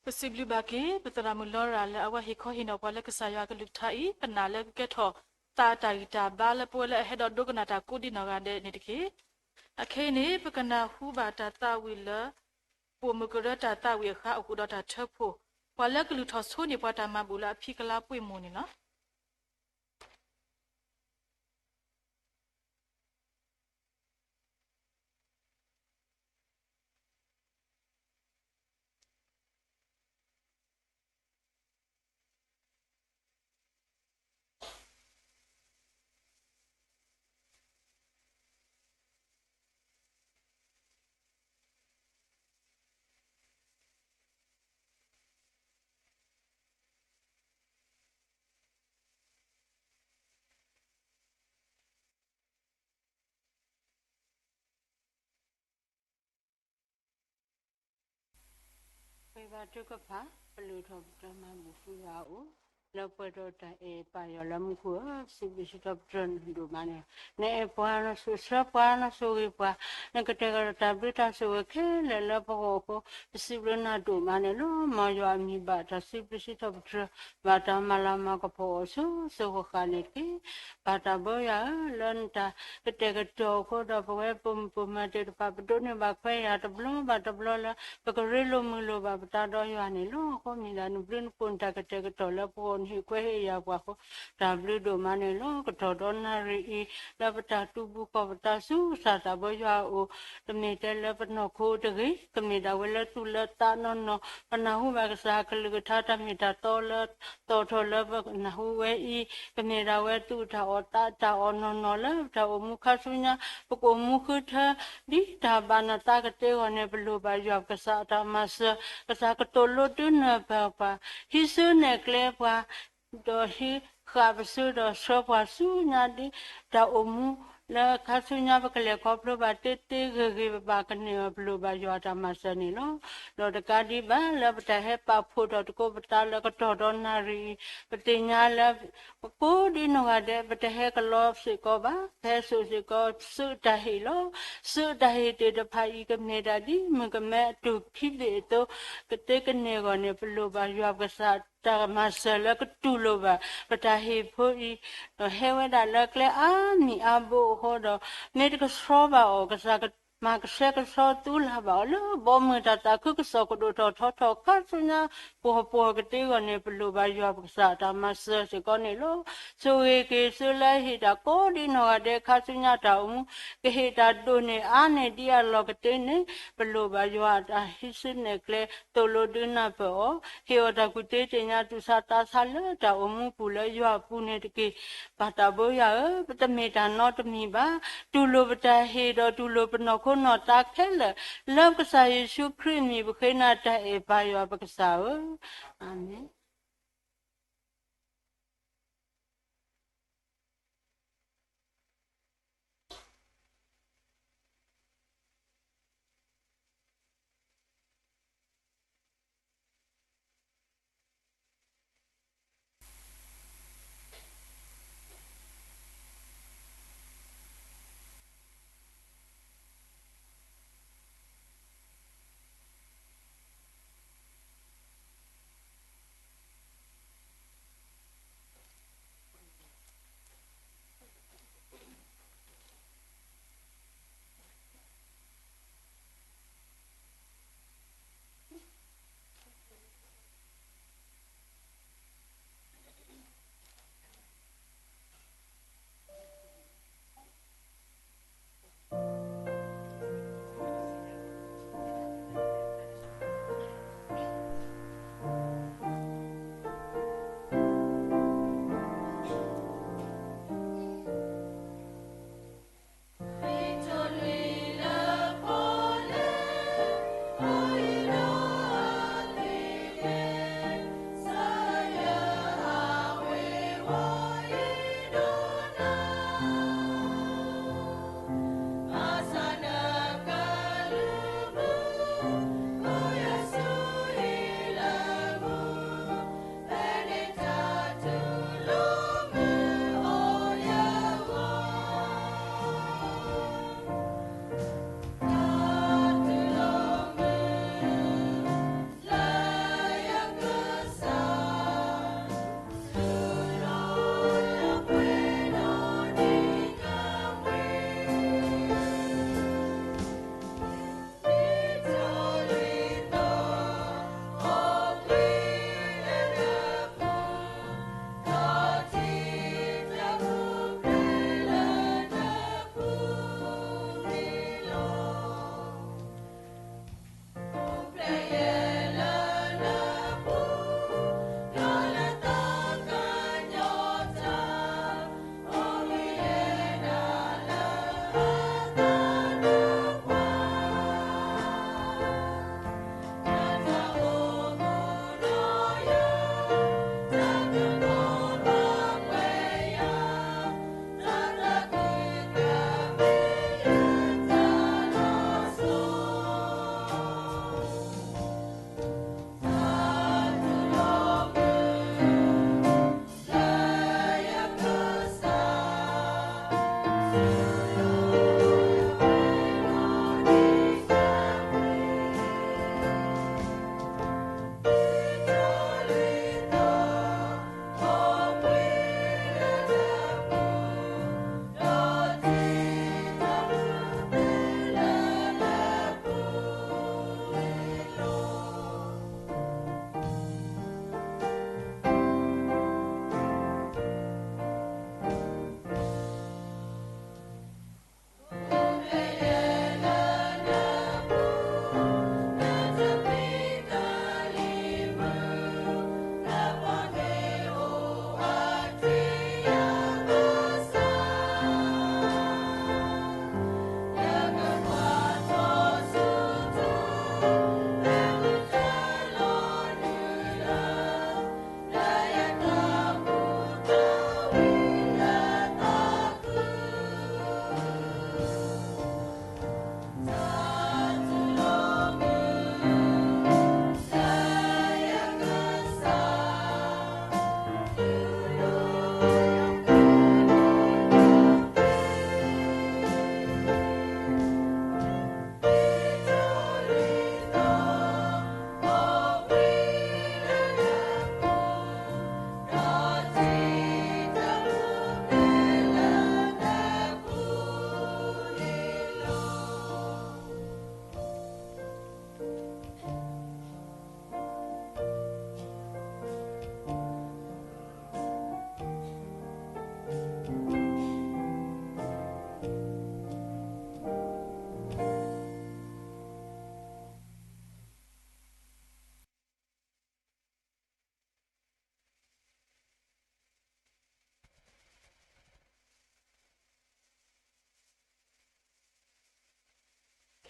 ပစံးဘျုးဘၣ်က့ၤ ပသရၣ်မုၣ်လီရၤလၢအဝဲဟ့ၣ်ခီဟ့ၣ်နီၤပှၤလၢကစၢ်ယွၤအကလုၢ်ကထါအံၤ ပနာ်လၢကကဲထီၣ်သးအတၢ်ဂံၢ်တၢ်ဘါလၢပဝဲလၢအဟဲဒီးဒိကနၣ်တၢ်ကိးဒံနီၢ်ဂၤဒဲးန့ၣ်တက့ၢ်. အခဲအံၤန့ၣ် ပကနၢ်ဟူဘၣ်တၢ်သးဝံၣ်လၢ ပိာ်မုၣ်ကရၢတၢ်သးဝံၣ်အဃါ အိၣ်ဃုာ်ဒီးတၢ်ထၢဖှိၣ် ပှၤလၢကလုၢ်ထီၣ်ဆိန့ၢ်ပှၤတၢ်မၤဘူၣ်လၢအဖံကလါပှ့ၤမိၢ်န့ၣ်လီၤ. ပဘါထုကဖၣ် ပလုၢ်ထီၣ်ပတြၢၤမၤဘူၣ်ဃုာ်ယွၤအအိၣ် လၢပှဲၤဒီးတၢ်အဲၣ်ပၢ်ယွၤလၢမူခိၣ်ဧၢ, ပစံးဘျုးစံးထီၣ်ပတြၢၤနၤဒိၣ်မးန့ၣ်လီၤ. နအဲၣ်ပှၤ နဆိၣ်ဆၢပှၤ နဆိၣ်ဂ့ၤပှၤ နကတဲာ်ကတီၤတၢ်ဘျုးတၢ်ဆိၣ်ဂ့ၤခဲလၢာ်လၢပဂီၢ်အဃိ ပစံးဘျုးနၤဒိၣ်မးန့ၣ်လီၤ. မ်ယွၤအမံၤဘၣ်တၢ်စံးဘျုးစံးထီၣ်ပတြၢၤ ဘၣ်တၢ်မၤလၤမၤကပီၤအီၤစိၤစိၤဃၣ်ဃၣ်န့ၣ်တက့ၢ်. ပၢ်တၢ်ဘၢယွၤဧၢ, လၢနတၢ်ကတဲာ်ကတီၤအဃိဒီး ပဝဲပိာ်မုၣ်ပိာ်မၢၤသ့ၣ်တဖၣ် ပဒိးန့ၢ်ဘၣ်ခွဲးယာ်တဘျီဘၣ်တဘျီလၢ ပကရ့လိာ်မုာ်လိာ်ဘၣ်ပသးဒီးယွၤန့ၣ်လီၤ. အဃိမ့ၢ်ဒၣ်နဘျုးနဖှိၣ်နတၢ်ကတဲာ်ကတီၤလၢပဂီၢ် နဟ့ၣ်ခွဲးဟ့ၣ်ယာ်ပှၤအဃိ တၢ်ဘျုးဒိၣ်မးန့ၣ်လီၤ. ကတီၢ်ဒီးနၣ်ရံၣ်အံၤ လၢပတၢ်တူၢ်ဘူၣ်ဃီၤပသးဆူကစၢ်တၢ်ဘၢယွၤအအိၣ် တမ့ၢ်ထဲလၢပနီၢ်ခိတဂ့ၤ, ကမ့ၢ်ဒၣ်ဝဲလၢသူၣ်လၢသးနီၢ်နီၢ် ပနၢ်ဟူဘၣ်ကစၢ်အကလုၢ်ကထါ တၢ်မ့ၢ်တၢ်တီလၢသီၣ်ထီၣ်လၢပနၢ်ဟူဝဲအံၤ ကမ့ၢ်ဒၣ်ဝဲသူၣ်တၢ်အီၣ်သးတၢ်အီၣ်နီၢ်နီၢ်လၢပတၢ်အိၣ်မူခါဆူညါ ပကအိၣ်မူဃုထၢ ဒ်တၢ်ဘၣ်နသးကသ့အဂီၢ်န့ၣ် ပလိၣ်ဘၣ်ယွၤပကစၢ်အတၢ်မၤစၢၤ, ကစၢ်ကသိၣ်လိဒုးနၢ်ပၢၢ်ပှၤ ဟံးစုနဲၣ်ကျဲပှၤ ဒီးဟံးဃာ်ပစုဒီးဆှၢပှၤဆူညါဒ် တၢ်အိၣ်မူလၢခါဆူညါ ပကလဲၤခီဖျိဘၣ်သ့သ့ဂ့ၤဂ့ၤ ပဘၣ်ကန့ၢ်အီၤ ပလိၣ်ဘၣ်ယွၤအတၢ်မၤစၢၤန့ၣ်လီၤ. ဒီးတကးဒံးဘၣ် လၢပတၢ်ဟဲပာ်ဖှိၣ်ထီၣ်သကိးပသးလၢကတီၢ်ဒီးနၣ်ရံၣ်အံၤ ပသ့ၣ်ညါလၢ ပကိးဒံနီၢ်ဂၤဒဲး ပတဟဲကလီစ့ၢ်ကီးဘၣ်, ပဟဲစိာ်စ့ၢ်ကီး သုးတၢ်ဟ့ၣ်လီၤ. သုးတၢ်ဟ့ၣ်သ့ၣ်တဖၣ်အံၤ ကမ့ၢ်ဒၣ်ဒ်မုၢ်ကမဲအတူၢ်ခံဘ့ၣ်အသိး ကသ့ကန့ၢ်အဂီၢ်န့ၣ် ပလိၣ်ဘၣ်ယွၤပကစၢ်တၢ်မၤစၢၤလၢကတူၢ်လိာ်ဘၣ် ပတၢ်ဟ့ၣ်ဖိအံၤ, ဒီးဟဲဝဲဒၣ်လၢကျဲအါမံၤအါဘိအဃိဒီး မ့ၢ်တကဆှီဘၣ်အီၤ ကစၢ်ကမၤကဆှဲကဆှီသူလၢ်ဘၣ်အီၤ လၢဘီမုၢ်တၢ်သးခုကစီၣ်ကဒိၣ်ထီၣ်ထီထီၣ်ခါဆူညါ ပှီၢ်ပှီၢ်ကသ့အဂီၢ်န့ၣ် ပလိၣ်ဘၣ်ယွၤပကစၢ်တၢ်မၤစၢၤစ့ၢ်ကီးန့ၣ်လီၤ. ဆိၣ်ဂ့ၤက့ၤသုလၢဟ့ၣ်တၢ်ကိးဒံနီၢ်ဂၤဒဲးခါဆူညါတၢ်အိၣ်မူ ကဟ့ၣ်တၢ်ဒိၣ်န့ၢ်အါန့ၢ်ဒ်အလီၢ်ကသ့န့ၣ် ပလိၣ်ဘၣ်ယွၤအတၢ်ဟံးစုနဲၣ်ကျဲ သိၣ်လိဒုးနၢ်ပၢၢ်အီၤ, ဟ့ၣ်အီၤတၢ်ကူၣ်သ့သ့ၣ်ညါသူၣ်ဆါသးဆါလၢတၢ်အိၣ်မူပူၤလၢယွၤအပူၤန့ၣ်တက့ၢ်. ပၢ်တၢ်ဘၢယွၤဧၢ, ပတမ့ၢ်တၢ်နီတမံၤဘၣ်, တူၢ်လိာ်ပတၢ်ဟ့ၣ်ဒီးတူၢ်လိာ်ပနီၢ်ခိနီၢ်သးခဲလၢာ် လၢပကစၢ်ယ့ၣ်ၡူးခရံာ်အမံၤ ပဃ့နၤတၢ်အဲၣ်ပၢ်ယွၤပကစၢ်ဧၢ, အၤမ့ၣ်.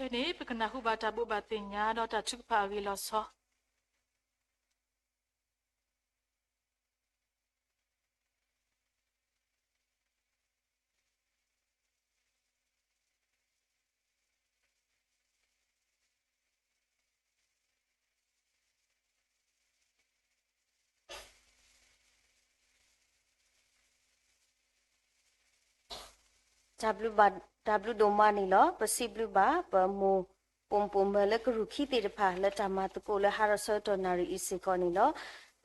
ခဲအံၤန့ၣ် ပကနၢ်ဟူဘၣ်တၢ်ဘိးဘၣ်သ့ၣ်ညါဒီးတၢ်ထုကဖၣ်အဂ့ၢ်လီၤဆီ တၢ်ဘျုးဒိၣ်မးန့ၣ်လီၤ. ပစံးဘျုးဘၣ်ပမိၢ်ပိာ်မုၣ်ပိာ်မၢၤလၢကရူၢ်ခံသ့ၣ်တဖၣ် လၢတၢ်မၤသကိးလၢဟါဒီးဆၢကတီၢ်နၣ်ရံၣ်အံၤစ့ၢ်ကီးန့ၣ်လီၤ.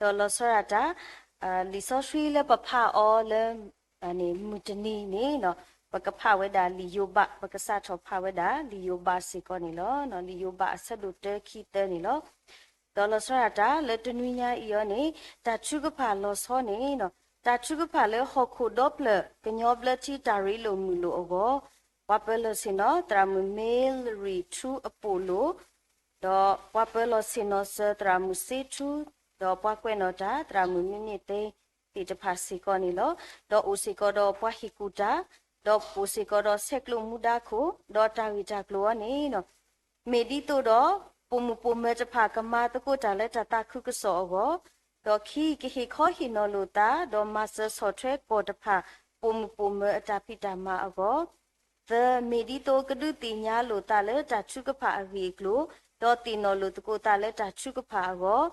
ဒီးလီၤဆီဒၣ်တၢ် လံာ်စီဆှံလၢပဖးအီၤလၢ မုၢ်တနံၤန့ၣ် ပကဖးဝဲဒၣ်လံာ်ယိၤဘး, ပကစးထီၣ်ဖးဝဲဒၣ်လံာ်ယိၤဘးစ့ၢ်ကီးန့ၣ်လီၤ. လံာ်ယိၤဘးအဆၢဒိၣ်တၢ ခံ သၢန့ၣ်လီၤ. ဒီးလီၤဆီဒၣ်တၢ်လၢတနွံညါအံၤအီၤန့ၣ် တၢ်ထုကဖၣ်လီၤဆီန့ၣ် တၢ်ထုကဖၣ်လၢဟီၣ်ခိၣ်ဒီဖျၢၣ် ကညီဘျၢထံတၢ်ရ့လိာ်မုာ်လိာ်အဂီၢ်, ပှၤပၢၤလီၢ်ဆ့ၣ်နီၤ သရၣ်မုၣ်မ့လရံၤထူအပိာ်လိာ် ဒီးပှၤပၢၤလီၢ်ဆ့ၣ်နီၤစၢၤ သရၣ်မုၣ်စ့ထူ, ဒီးပှၤကွဲးနီၣ်တၢ် သရၣ်မုၣ်မ့မ့ၢ်သ့ သ့ၣ်တဖၣ်စ့ၢ်ကီးန့ၣ်လီၤ. ဒီးအိၣ်စ့ၢ်ကီးဒီးပှၤဟ့ၣ်ကူၣ်တၢ်, ဒီးအိၣ်စ့ၢ်ကီးဒီးဆဲးကျိးမူဒါခိၣ်, ဒီးတၢ်ဂ့ၢ်တၢ်ကျိၤအံၤန့ၣ် မ့ၢ်ဒ်သိးဒီး ပိာ်မုၣ်ပိာ်မၢၤတဖၣ်ကမၤသကိးတၢ်လၢတၢ်သးခုကစီၣ်အဂီၢ်, ဒီးခံ ကဟ့ၣ်ခီဟ့ၣ်နီၤလိာ်သး ဒီးမၤစၢၤဆီၣ်ထွဲကီၢ်တဖၣ် ပိာ်မုၣ်ပိာ်မၢၤအတၢ်ဖံးတၢ်မၤအဂီၢ်, သၢ မ့ၢ်ဒ်သိးကဒုးသ့ၣ်ညါလိာ်သးလၢတၢ်ထုကဖၣ်အဂ့ၢ်အကျိၤ, ဒီးသ့ၣ်နီၣ်လိာ်သကိးသးလၢတၢ်ထုကဖၣ်အဂီၢ်,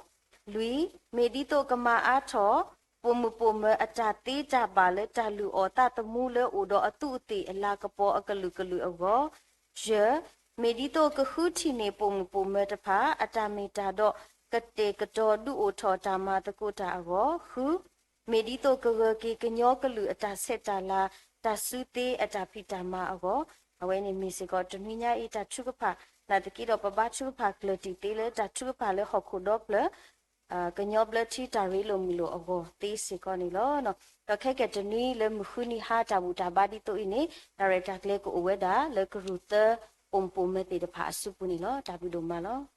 လွံၢ် မ့ၢ်ဒ်သိးကမၤအါထီၣ် ပိာ်မုၣ်ပိာ်မၢၤအတၢ်သ့တၢ်ဘၣ်လၢတၢ်လုၢ်အီၣ်သးသမူလၢအိၣ်ဒီးအသူးအသ့ၣ်အလၤကပီၤအကလုာ်ကလုာ်အဂီၢ်, ယဲၢ် မ့ၢ်ဒ်သိးကဃုထံၣ်န့ၢ်ပိာ်မုၣ်ပိာ်မၢၤတဖၣ် အတၢ်မ့ၢ်တၢ်ဒီး ကတဲာ်ကတီၤဒုးအိၣ်ထီၣ်တၢ်မၤသကိးတၢ်အဂီၢ်, ဃု မ့ၢ်ဒ်သိးကဂၢၢ်က့ၤကညီကလုာ်အတၢ်ဆဲးတၢ်လၤ တၢ်စုသ့အတၢ်ဖံးတၢ်မၤအဂီၢ်, အဝဲန့ၣ်မ့ၢ်စ့ၢ်ကီးတနွံညါအံၤ တၢ်ထုကဖၣ် နာ်သက့ဒီးပဘါထုကဖၣ်ကျၢၢ်တံၢ်သ့လၢတၢ်ထုကဖၣ်လၢဟီၣ်ခိၣ်ဒီဖျၢၣ် ကညီဘျၢထံတၢ်ရ့လိာ်မုာ်လိာ်အဂီၢ်သ့စ့ၢ်ကီးန့ၣ်လီၤ. ဒီးခဲကနံၣ်တနွံလၢမုၢ်ဃုနံၤဟါတၢ်ဘူၣ်တၢ်ဘါဒ်သိးအံၤန့ၣ် တၢ်ရဲၣ်တၢ်ကျဲၤကအိၣ်ဝဲဒၣ်လၢကရူၢ်သၢ ပိာ်မုၣ်ပိာ်မၢၤသ့ၣ်တဖၣ်အစုပူၤန့ၣ်လီၤ. တၢ်ဘျုးဒိၣ်မးလီၤ.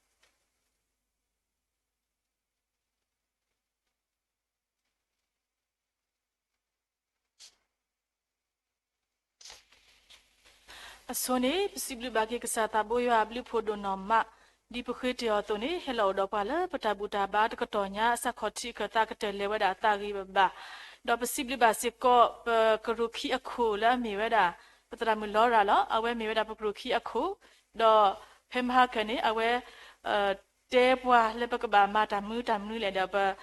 အဆိန့ၣ် ပစံးဘျုးဘၣ်က့ၤကစၢ်သးဘိယွၤအဘျုးအဖှိၣ်ဒိၣ်နီၢ်မး, ဒ်ပဃ့တ့ၢ်အီၤအသိးန့ၣ် ဟဲလီၤအိၣ်ဒီးပှၤလၢပတၢ်ဘူၣ်တၢ်ဘါတကတီၢ်ညါ အစးခီၣ်ထံးအခၢၣ်သးကတၢၢ်လဲၤဝဲဒၣ်အသးဂ့ၤဘၣ်ဘၣ်, ဒီးပစံးဘျုးဘၣ်စ့ၢ်ကီး ပကရူၢ်ခံအခိၣ်လၢအမ့ၢ်ဝဲဒၣ် ပသရၣ်မုၣ်လီရၤလီၤ. အဝဲမ့ၢ်ဝဲဒၣ်ပကရူၢ်ခံအခိၣ်, ဒီးဖဲမဟါခၢၣ်န့ၣ် အဝဲ တဲပှၤလၢပကဘၣ်မၤတၢ်မနုၤတၢ်မနုၤလဲၣ်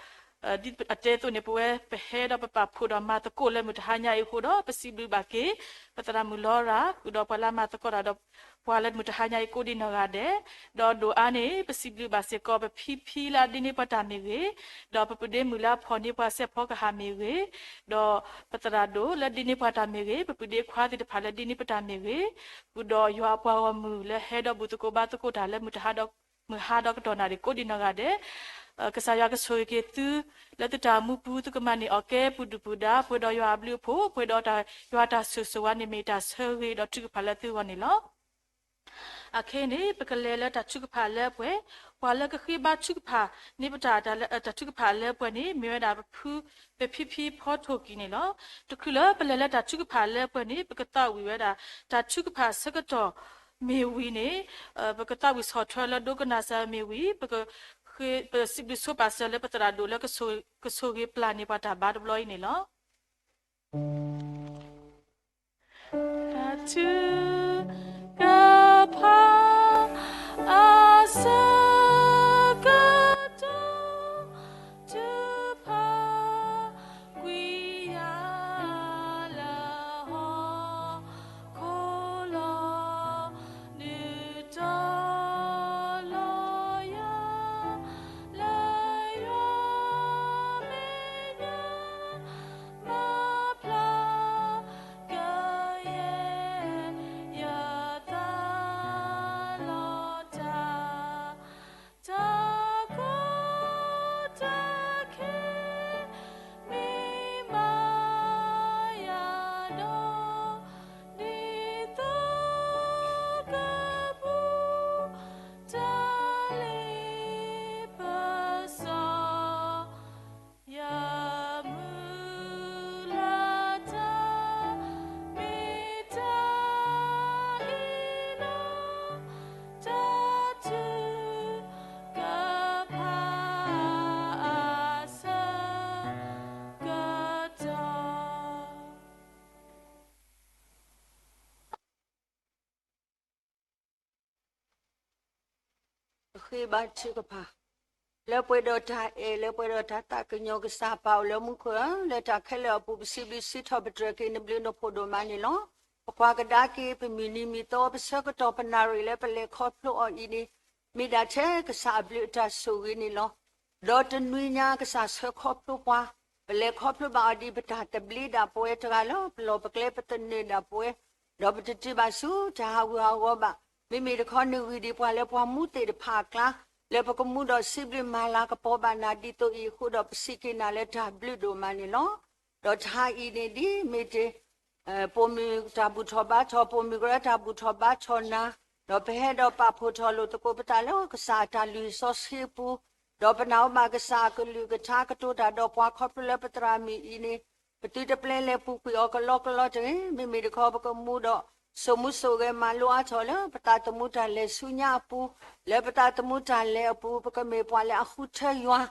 ဒီး ဒ်အတဲအသိးန့ၣ် ပဝဲပဟဲဒီးပပာ်ဖှိၣ်ဒီးမၤသကိးလၢမုၢ်တဟါညါအံၤအဃိဒီး ပစံးဘျုးဘၣ်က့ၤ ပသရၣ်မုၣ်လီရၤ ဃုာ်ဒီးပှၤလၢမၤသကိးတၢ်ဒီး ပှၤလၢမုၢ်တဟါညါအံၤကိးဒံနီၢ်ဂၤဒဲး, ဒီးဒိၣ်အါန့ၣ် ပစံးဘျုးဘၣ်စ့ၢ်ကီး ပဖံဖံလၢအဒ့န့ၢ်ပှၤတၢ်မ့ၢ်ဂ့ၤ, ဒီးပပဒ့မုၣ်လၢအဖီၣ်န့ၢ်ပှၤစဲးဖီကဟၣ်မ့ၢ်ဂ့ၤ, ဒီးပသရၣ်ဒိၣ်လၢဒ့န့ၢ်ပှၤတၢ်မ့ၢ်ဂ့ၤ, ပပဒ့ခွါသ့ၣ်တဖၣ်လၢဒ့န့ၢ်ပတၢ်မ့ၢ်ဂ့ၤ, ဃုာ်ဒီးယွၤအပှၤဂီၢ်မုၢ်လၢဟဲဒီးဘူၣ်သကိးဘါသကိးတၢ်လၢမုၢ်တဟါဒီး မုၢ်ဟါဒီးကတီၢ်နၣ်ရံၣ်ကိးဒံနီၢ်ဂၤဒဲး, ကစၢ်ယွၤကဆိၣ်ဂ့ၤက့ၤသု လၢသုတၢ်အိၣ်မူပူၤ သုကမၤန့ၢ်အီၣ်ကဲပူၤဒုၣ်ပူၤဒါ ပှဲၤဒီးယွၤအဘျုးအဖှိၣ် ပှဲၤဒီးယွၤတၢ်ဆိၣ်ဂ့ၤဆိၣ်ဝါန့ၣ်မ့ၢ်တၢ်ဆၢဂ့ၤဒီးထုကဖၣ်လၢသုဂီၢ်န့ၣ်လီၤ. အခဲအံၤန့ၣ် ပကလဲၤလၢတၢ်ထုကဖၣ်အလၢအပှဲၤ, ပှၤလၢကဃ့ဘါထုကဖၣ်န့ၢ်ပတၢ် တၢ်ထုကဖၣ်အလၢအပှဲၤန့ၣ် မ့ၢ်ဝဲဒၣ်ပဖု ပဖံဖံဖီထိၣ်ကံၤန့ၣ်လီၤ. တချုးလၢပလဲၤလၢတၢ်ထုကဖၣ်အလၢအပှဲၤန့ၣ် ပကသးဝံၣ်ဝဲဒၣ် တၢ်ထုကဖၣ်ဆၢကတီၢ်မ့ၢ်ဝံၤန့ၣ် ပကသးဝံၣ်ဆီၣ်ထွဲလၢဒိကနၣ်စၢၤမ့ၢ်ဝံၤ ပက ပစံးဘျုးဆိပာ်စၢၤလၢပသရၣ်ဒိၣ်လၢ ကဆိၣ်ဂ့ၤပျၢ်န့ၢ်ပှၤတၢ်ဘါတဘျီအံၤန့ၣ်လီၤ. တၢ်ထုကဖၣ်အဆၢကတီၢ် ထုကဖၣ်ကွံာ်ယၤ လၢဟီၣ်ခိၣ်လီၤ ဒုးတီၤလီၤယၤ လၢယွၤမဲာ်ညါ မၤဖျါကယဲၢ်ယသး ပဃ့ဘါထုကဖၣ်. လၢပှဲၤဒီးတၢ်အဲၣ် လၢပှဲၤဒီးတၢ်သးကညီၤ ကစၢ်ပၢ်အိၣ်လၢမူခိၣ်ဧၢ, လၢတၢ်ခဲလၢာ်အပူၤ ပစံးဘျုးစံးထီၣ်ပတြၢၤက့ၤနဘျုးနဖှိၣ်ဒိၣ်မးန့ၣ်လီၤ. ပကွၢ်ကဒါက့ၤ ပမုၢ်နံၤမုၢ်သီ ပဆၢကတီၢ်ပနၣ်ရံၣ်လၢပလဲၤခီဖျိအီၤအံၤန့ၣ် မ့ၢ်ဒၣ်ထဲကစၢ်အဘျုးအတၢ်ဆိၣ်ဂ့ၤန့ၣ်လီၤ. ဒီးတနွံညါကစၢ်ဆှၢခီဖျိပှၤ, ပလဲၤခီဖျိဘၣ်အီၤဒ်ပတၢ်သဘျ့ဒၣ်ပဝဲတဂၤလၢ ပလီၢ်ပကျဲပသနၢၣ်ဒၣ်ပဝဲ, ဒီးပတတုၤဘၣ်ဆူတၢ်ဟးဂူာ်ဟးဂီၤဘၣ်. မ့မ့ၢ်တခီနဂံၢ်ဒံးပှၤလၢပှၤမူသ့ၣ်တဖၣ်အကျါ, လၢပကမူဒီးစံးဘျုးမၤလၤကပီၤဘၣ်နၤဒ်သိးအံၤအဃိဒီး ပစံးက့ၤနၤလၢတၢ်ဘျုးဒိၣ်မးန့ၣ်လီၤ. ဒီးတဟါအံၤန့ၣ်ဒ်မ့ၢ်တ့ၢ် ပိာ်မုၣ်တၢ်ဘူၣ်ထီၣ်ဘါထီၣ်, ပိာ်မုၣ်ကရၢတၢ်ဘူၣ်ထီၣ်ဘါထီၣ်နၤ, ဒီးပဟဲဒီးပာ်ဖှိၣ်ထီၣ်လိာ်သကိးပသးလၢကစၢ်အတၢ်လုၢ်စီဆှံအပူၤ, ဒီးပနာ်အိၣ်ဘၣ်ကစၢ်အကလုၢ်ကထါ ကတိၤတၢ်ဒီးပှၤခီဖျိလၢပသရၣ်မုၣ်အံၤန့ၣ် ပသုတပျဲလဲၤပူၤကွံာ်အီၤကလီကလီတဂ့ၤ. မ့မ့ၢ်တခီ ပကမူဒီးစိာ်မူစိာ်ဂဲၤမၤလိအါထီၣ်လၢ ပသးသမူတၢ်လဲၤဆူညါအပူၤ, လၢပသးသမူတၢ်လဲၤအပူၤ ပကမ့ၢ်ပှၤလၢအဃုထၢယွၤ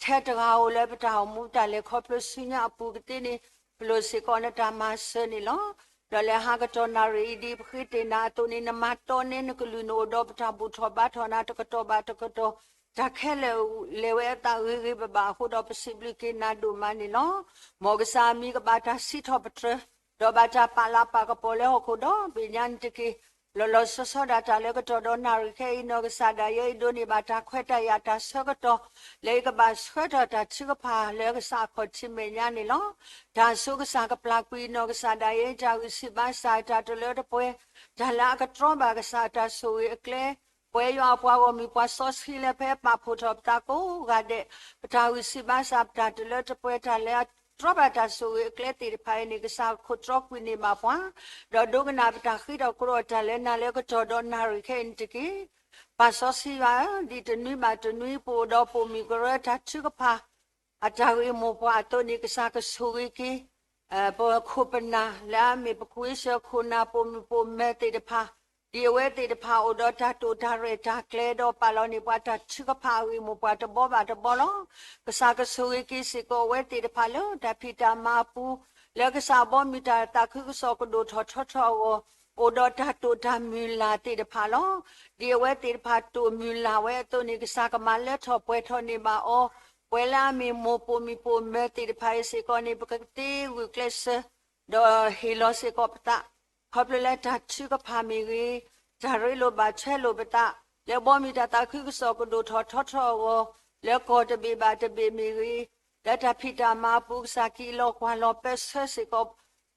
ထဲတဂၤဧိၤလၢပတၢ်အိၣ်မူတၢ်လဲၤခီဖျိဆူညါအပူၤကသ့န့ၣ် ပလိၣ်စ့ၢ်ကီးနတၢ်မၤစၢၤန့ၣ်လီၤ. ဒီးလၢဟါကတီၢ်နၣ်ရံၣ်အံၤ ဒ်ပဃ့တ့ၢ်နၤအသိးန့ၣ် နမၤတီန့ၢ်နကလုၢ်နအိၣ်ဒီးပတၢ်ဘူၣ်ထီၣ်ဘါထီၣ်နၤ တကတီၢ်ဘၣ်တကတီၢ်, တၢ်ခဲလၢာ်လဲၤဝဲအသးဂ့ၤဂ့ၤဘၣ်ဘၣ်အဃိဒီး ပစံးဘျုးက့ၤနၤဒိၣ်မးန့ၣ်လီၤ. မ်ကစၢ်အမံၤကဘၣ်တၢ်စံးထီၣ်ပတြၢၤ ဒီးဘၣ်တၢ်ပာ်လၤပာ်ကပီၤလၢဟီၣ်ခိၣ်ဒီဘ့ၣ်ညါန့ၣ်တက့ၢ်. လီၤလီၤဆီဆီဒၣ်တၢ်လၢကတီၢ်ဒီးနၣ်ရံၣ်ခဲအံၤ နီၢ်ကစၢ်ဒၣ်ယဲအံၤဒိးန့ၢ်ဘၣ်တၢ်ခွဲးတၢ်ယာ်တၢ်ဆၢကတီၢ် လၢယကဘၣ်ဆှၢထီၣ်တၢ်ထုကဖၣ်လၢကစၢ်အခီၣ်ထံးမဲာ်ညါန့ၣ်လီၤ. တၢ်ဆိကစၢ်ကပျၢ်ကွံာ်နီၢ်ကစၢ်ဒၣ်ယဲအံၤ တၢ်ဂံၢ်ဆံးဘါစၢ်တၢ်တလၢတပှဲၤ, တၢ်လၢအကတြီဘၣ်ကစၢ်အတၢ်ဆိၣ်ဂ့ၤအကျဲ ပဝဲယွၤအပှၤဂီၢ်မုၢ်ပှၤစီဆှံလၢဖဲပာ်ဖှိၣ်ထီၣ်ပသးကိးဂၤဒဲး ပတၢ်ဂံၢ်ဆံးဘါစၢ်ပတၢ်တလၢတပှဲၤတၢ်လၢအတြီဘၣ်တၢ်ဆိၣ်ဂ့ၤအကျဲသ့ၣ်တဖၣ်အံၤန့ၣ် ကစၢ်ခိးတြီကွံာ်န့ၢ်ဘၣ်ပှၤ, ဒီးဒိကနၣ်ပတၢ်ဃ့ထီၣ်ကိးထီၣ်တၢ်လၢနၤလၢကတီၢ်ဒီးနၣ်ရံၣ်ခဲအံၤန့ၣ်တက့ၢ်. ပၢ်စီဆှံယွၤဧၢ, ဒ်တနွံဘၣ်တနွံပအိၣ်ဒီးပိာ်မုၣ်ကရၢတၢ်ထုကဖၣ် အတၢ်ဂ့ၢ်မိၢ်ပှၢ်အသိးန့ၣ် ကစၢ်ကဆိၣ်ဂ့ၤက့ၤ ပခိၣ်ပနၢ် လၢအမ့ၢ်ပခိၣ်ပနၢ် ပိာ်မုၣ်ပိာ်မၢၤသ့ၣ်တဖၣ်, ဒ်အဝဲသ့ၣ်တဖၣ်အိၣ်ဒီးတၢ်တိာ်တၢ်ရဲၣ်တၢ်ကျဲၤဒီးပာ်လီၤန့ၢ်ပှၤတၢ်ထုကဖၣ်အဂ့ၢ်မိၢ်ပှၢ်တဘီဘၣ်တဘီလီၤ. ကစၢ်ကဆိၣ်ဂ့ၤက့ၤစ့ၢ်ကီးအဝဲသ့ၣ်တဖၣ်လၢတၢ်ဖံးတၢ်မၤအပူၤ, လၢကစၢ်အဘီအမုၢ်တၢ်သးခုကစီၣ်ကဒိၣ်ထီၣ်ထီထီၣ်အဂီၢ် အိၣ်ဒီးတၢ်တိာ်တၢ်မုၢ်လၢ်သ့ၣ်တဖၣ်လီၤ. ဒ်အဝဲသ့ၣ်တဖၣ်တိာ်မုၢ်လၢ်ဝဲအသိးန့ၣ် ကစၢ်ကမၤလၢထီၣ်ပှဲၤထီၣ်န့ၢ်ဘၣ်အီၤ, ပဝဲလၢအမ့ၢ်မိၢ်ပိာ်မုၣ်ပိာ်မၢၤသ့ၣ်တဖၣ်အံၤစ့ၢ်ကီးန့ၣ် ပကသ့ဂုာ်ကျဲးစၢး ဒီးဟ့ၣ်လီၤစ့ၢ်ကီးပသး ခီဖျိလၢတၢ်ထုကဖၣ်မ့ၢ်ဂ့ၤ, တၢ်ရ့လိာ်ဘၣ်ထွဲလိာ်ပသး လၢဘီမုၢ်တၢ်သးခုကစီၣ်ကဒိၣ်ထီၣ်ထီထီၣ်အဂီၢ်, လၢကီၢ်တဘ့ၣ်ဘၣ်တဘ့ၣ်မ့ၢ်ဂ့ၤ, လၢတၢ်ဖံးတၢ်မၤအပူၤ ကစၢ်က့ၤလီၤကွၢ်လီၤပၢဆှၢစ့ၢ်ကီး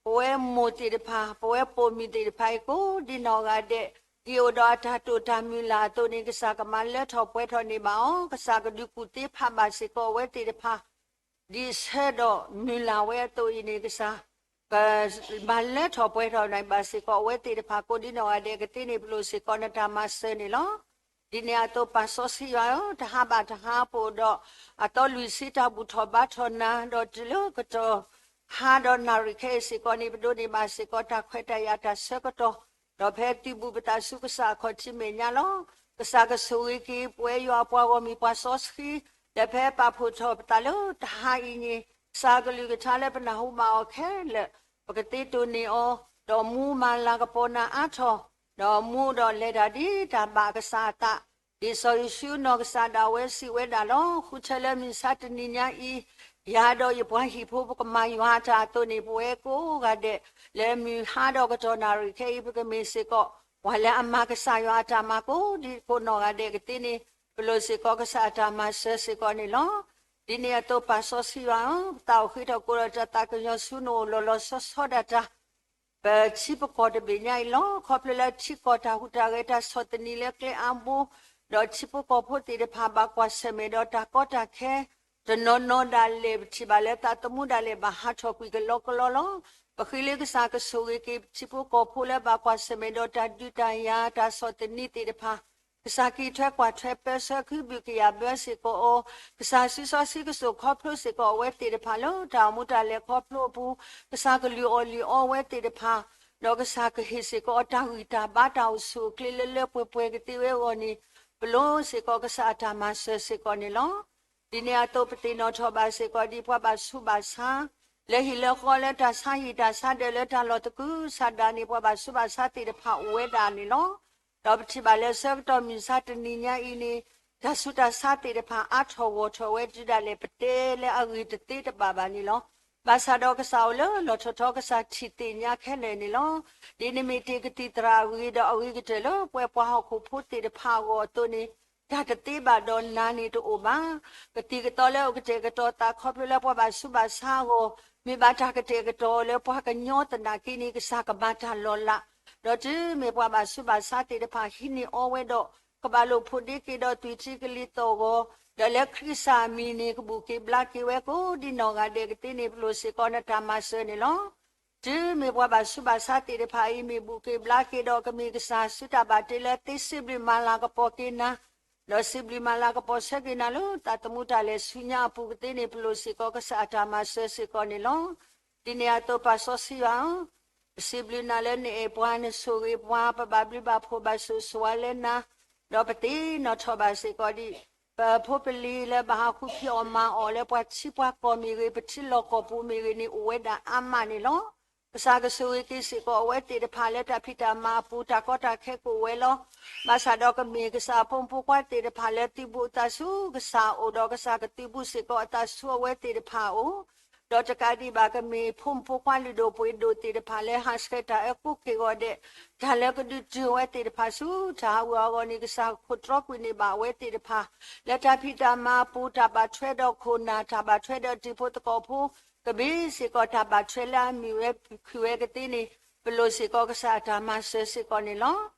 ပဝဲမိၢ်သ့ၣ်တဖၣ် ပဝဲပိာ်မုၣ်သ့ၣ်တဖၣ်အံၤကိးဒ်နီၢ်ဂၤဒဲး, ဒ်အိၣ်ဒီးအတၢ်တိာ်တၢ်မုၢ်လၢ်အသိးန့ၣ် ကစၢ်ကမၤလၢထီၣ်ပှဲၤထီၣ်န့ၢ်ဘၣ်အီၤ, ကစၢ်ကဒုးကူၣ်သ့ဖးဘၣ်စ့ၢ်ကီးအဝဲသ့ၣ်တဖၣ် ဒ်ဆၢဒီးမုၢ်လၢ်ဝဲအသိးအံၤန့ၣ် ကစၢ်မၤလၢထီၣ်ပှဲၤထီၣ်န့ၢ်ဘၣ်စ့ၢ်ကီးအဝဲသ့ၣ်တဖၣ်ကိးဒ်နီၢ်ဂၤဒဲးကသ့န့ၣ် ပလိၣ်စ့ၢ်ကီးနတၢ်မၤစၢၤန့ၣ်လီၤ. ဒ်န့ၣ်အသိးပၢ်စီဆှံယွၤဧၢ, တဟါဘၣ်တဟါပအိၣ်ဒီး အသီလွံၢ်ဆံတၢ်ဘူၣ်ထီၣ်ဘါထီၣ်နၤ, ဒီးတုၤလၢကတီၢ် ဟါဒီးနၣ်ရံၣ်ခဲအံၤစ့ၢ်ကီးန့ၣ် ပဒိးန့ၢ်ဘၣ်စ့ၢ်ကီးတၢ်ခွဲးတၢ်ယာ်တၢ်ဆၢကတီၢ်, ဒီးဖဲသုးဘူးပသးဆူကစၢ်အခီၣ်ထံးမဲာ်ညါလီၤ. ကစၢ်ကဆိၣ်ဂ့ၤက့ၤ ပဝဲယွၤအပှၤဂီၢ်မုၢ်ပှၤစီဆှံ လၢဖဲပာ်ဖှိၣ်ထီၣ်ပသးလၢတဟါအံၤန့ၣ် ကစၢ်ကလုၢ်ကထါလၢပနၢ်ဟူဘၣ်အီၤခဲလၢာ် ပကသ့တိၢ်န့ၢ်အီၤ, ဒီးမူမၤလၤကပီၤနၤအါထီၣ်, ဒီးမူဒီးလဲၤတၢ်ဒ်တၢ်ဘၣ်ကစၢ်အသး, ဒ်စီၤယိၤၡူနီၢ်ကစၢ်ဒၣ်ဝဲစံးဝဲဒၣ်လီၤ. ဃုထၢလၢမုၢ်ဆါတနံၤညါအံၤ, ယၤဒီးယပှၤဟံၣ်ဖိ ပကမၤယွၤအတၢ်အသိးန့ၣ် ပဝဲကိးဂၤဒဲး လၢမုၢ်ဟါဒီးကတီၢ်နၣ်ရံၣ်ခဲအံၤ ပကမ့ၢ်စ့ၢ်ကီး ပှၤလၢအမၤကစၢ်ယွၤအတၢ်မၤကိးဒ်ကိးနီၢ်ဂၤဒဲးကသ့န့ၣ် ပလိၣ်စ့ၢ်ကီးကစၢ်အတၢ်မၤစၢၤစ့ၢ်ကီးန့ၣ်လီၤ. ဒ်န့ၣ်အသိးပၢ်စီဆှံယွၤဧၢ, ပသးအိၣ်ဃ့ထီၣ်ကိးဒီးတၢ်သးကညီၤဆူနအိၣ်လီၤလီၤဆီဆီဒၣ်တၢ် ပထံပကီၢ်တဘ့ၣ်ညါအံၤလီၤ. ခီဖျိလၢထံကီၢ်တၢ်ဟူးတၢ်ဂဲၤတၢ်ဆီၣ်သနံးလၢကျဲအါဘိ, ဒီးထံဖိကီၢ်ဖိသ့ၣ်တဖၣ်ဘၣ်ကွၢ်ဆၢၣ်မဲာ်ဒီးတၢ်ကီတၢ်ခဲ, တနီၤနီၤဒၣ်လဲာ် ပထံၣ်ဘၣ်လၢသးသမူဒၣ်လဲာ်ဘၣ်ဟးထီၣ်ကွံာ်ကလီကလီလီၤ. ပဃ့လၢကစၢ်ကဆိၣ်ဂ့ၤက့ၤပထံဖိကီၢ်ဖိလၢဘၣ်ကွၢ်ဆၢၣ်မဲာ်ဒီးတၢ်ဒုးတၢ်ယၤတၢ်ဆီၣ်သနံးသ့ၣ်တဖၣ် ကစၢ်ကံးထွဲကွၢ်ထွဲပၢဆှၢခုဘုၣ်ကယာ်ဘၢစ့ၢ်ကီးအီၤ, ကစၢ်စုစီဆှံကစိာ်ခီဖျိစ့ၢ်ကီးအဝဲသ့ၣ်တဖၣ်လၢတၢ်အိၣ်မူတၢ်လဲၤခီဖျိအပူၤ, ကစၢ်ကလုၢ်အီၣ်လုၢ်အီဝဲသ့ၣ်တဖၣ်, ဒီးကစၢ်ကဟ့ၣ်စ့ၢ်ကီးအတၢ်ဂံၢ်တၢ်ဘါတၢ်အိၣ်ဆူၣ်အိၣ်ချ့လၢလၢပှဲၤပှဲၤကသ့ဝဲအဂီၢ်န့ၣ်, ပလိၣ်စ့ၢ်ကီးကစၢ်အတၢ်မၤစၢၤစ့ၢ်ကီးန့ၣ်လီၤ. ဒ်န့ၣ်အသိးပသ့ၣ်နီၣ်ထီၣ်ဘၣ်စ့ၢ်ကီးဒ်ပှၤဘၣ်ဆူးဘၣ်ဆါ, လၢဟံၣ်လၢဃီလၢတၢ်ဆါဟံၣ်တၢ်ဆါဒၢးလၢတၢ်လီၢ်သကုၤဆးဒးန့ၣ် ပှၤဘၣ်ဆူးဘၣ်ဆါသ့ၣ်တဖၣ်အိၣ်ဝဲဒၣ်န့ၣ်လီၤ. ဒီးပထံၣ်ဘၣ်လၢဆၢကတီၢ်မုၢ်ဆါတနံၤညါအံၤန့ၣ်, တၢ်ဆူးတၢ်ဆါသ့ၣ်တဖၣ် အါထီၣ်ဂီၢ်ထီၣ်ဝဲဒုးဒၣ်လဲာ် ပတဲလၢအဂ့ၢ်တသ့တဘၣ်ဘၣ်န့ၣ်လီၤ. ဘၣ်ဆၣ်ဒီးကစၢ်အိၣ်လၢလီၢ်ထီၣ်ထီ ကစၢ်ထံၣ်သ့ၣ်ညါခဲလၢာ်န့ၣ်လီၤ. ဒ်နမ့ၢ်တ့ၢ်ကသံၣ်သရၣ်အဂ့ၤဒီးအဂ့ၤကတၢၢ်လၢပှဲၤပှၤဟီၣ်ခိၣ်ဖိသ့ၣ်တဖၣ်အဂီၢ်အသိးန့ၣ်, တၢ်တသ့ဘၣ်ဒီးနၤန့ၣ်တအိၣ်ဘၣ်. ကသံၣ်ကသီလၢအကတဲာ်ကတီၤသး ခီဖျိလၢပှၤဘၣ်ဆူးဘၣ်ဆါအဂီၢ်, မ့ၢ်ဘၣ်တၢ်ကတဲာ်ကတီၤလၢပှၤကညီသနာ်က့န့ၣ် ကစၢ်ကမၤတၢ်လီၤလး, ဒီးတုၤမ့ၢ်ပှၤဘၣ်ဆူးဘၣ်ဆါသ့ၣ်တဖၣ်ဟံးန့ၢ်အီဝဲဒီး, ကဘၣ်လိာ်ဖိးဒ့က့ၤဒီးသွံၣ်ထံကလံၤသီၣ်ဂီၤ, ဒီးလၢခရံာ်ကစၢ်အမံၤန့ၣ် ကဘူၣ်က့ၤဘျါက့ၤဝဲကိးဒ်နီၢ်ဂၤဒဲးကသ့န့ၣ် ပလိၣ်စ့ၢ်ကီးနတၢ်မၤစၢၤန့ၣ်လီၤ. တုၤမ့ၢ်ပှၤဘၣ်ဆူးဘၣ်ဆါသ့ၣ်တဖၣ်အံၤ မ့ၢ်ဘူၣ်က့ၤဘျါက့ၤဒီးကမ့ၢ်ကစၢ်ဆူတၢ်ဘၣ်တ့လၢသ့ စံးဘျုးမၤလၤကပီၤက့ၤနၤ, ဒီးစံးဘျုးမၤလၤကပီၤဆၢက့ၤနၤလၢတၢ်သမူတၢ်လဲၤဆူညါအပူၤကသ့န့ၣ် ပလိၣ်စ့ၢ်ကီးကစၢ်အတၢ်မၤစၢၤစ့ၢ်ကီးန့ၣ်လီၤ. ဒ်န့ၣ်အသိးပၢ်စီဆှံယွၤဧၢ, ပစံးဘျုးနၤလၢနအဲၣ်ပှၤ နဆိၣ်ဂ့ၤပှၤ ပဘၣ်ဘျုးဘၣ်ဖှိၣ်ဘၣ်ဆိၣ်ဂ့ၤဆိၣ်ဝါလၢနၤ, ဒီးပသ့ၣ်နီၣ်ထီၣ်ဘၣ်စ့ၢ်ကီးဒ် ပဖိပလံၤလၢဘၣ်ဟးဃုဖံးအီၣ်မၤအီၣ်လၢပှၤထံပှၤကီၢ်မ့ၢ်ဂ့ၤ ပထံလီၢ်ကီၢ်ပူၤမ့ၢ်ဂ့ၤန့ၣ် အိၣ်ဝဲဒၣ်အါမးန့ၣ်လီၤ. ကစၢ်ကဆိၣ်ဂ့ၤက့ၤစ့ၢ်ကီးအဝဲသ့ၣ်တဖၣ်လၢတၢ်ဖံးတၢ်မၤအပူၤ တၢ်ကီတၢ်ခဲကအိၣ်ဝဲလီၤ. ဘၣ်ဆၣ်ဒီးကမ့ၢ်ကစၢ်အဖိမုၣ်ဖိခွါသ့ၣ်တဖၣ်လၢသုးဘူးအသးဆူကစၢ်အအိၣ်ဒီး ကစၢ်ကသုးဘူးစ့ၢ်ကီးအသးဆူအဝဲသ့ၣ်တဖၣ်အအိၣ် ဒီးတကးဒံးဘၣ်ကမ့ၢ်ဖိမုၣ်ဖိခွါလုၢ်ဒိၣ်ပှ့ၤဒိၣ်သ့ၣ်တဖၣ်လၢဟးဆှဲးတၢ်အၢကိးက့ၢ်ဂီၤဒဲး, တၢ်လၢကဒုးတုၤအဝဲသ့ၣ်တဖၣ်ဆူတၢ်ဟးဂူာ်ဟးဂီၤန့ၣ် ကစၢ်ခိးတြီကွံာ်န့ၢ်ဘၣ်အဝဲသ့ၣ်တဖၣ် လၢတၢ်ဖံးတၢ်မၤအပူၤ တၢ်ဘၣ်ထွဲဒီးခိၣ်နၢ် တၢ်ဘၣ်ထွဲဒီးတံၤဖိသကိးဖိ ကမ့ၢ်စ့ၢ်ကီးတၢ်ဘၣ်ထွဲလၢအမ့ၢ်ဝဲခုၣ်ဝဲကသ့န့ၣ် ပလိၣ်စ့ၢ်ကီးကစၢ်အတၢ်မၤစၢၤစ့ၢ်ကီးန့ၣ်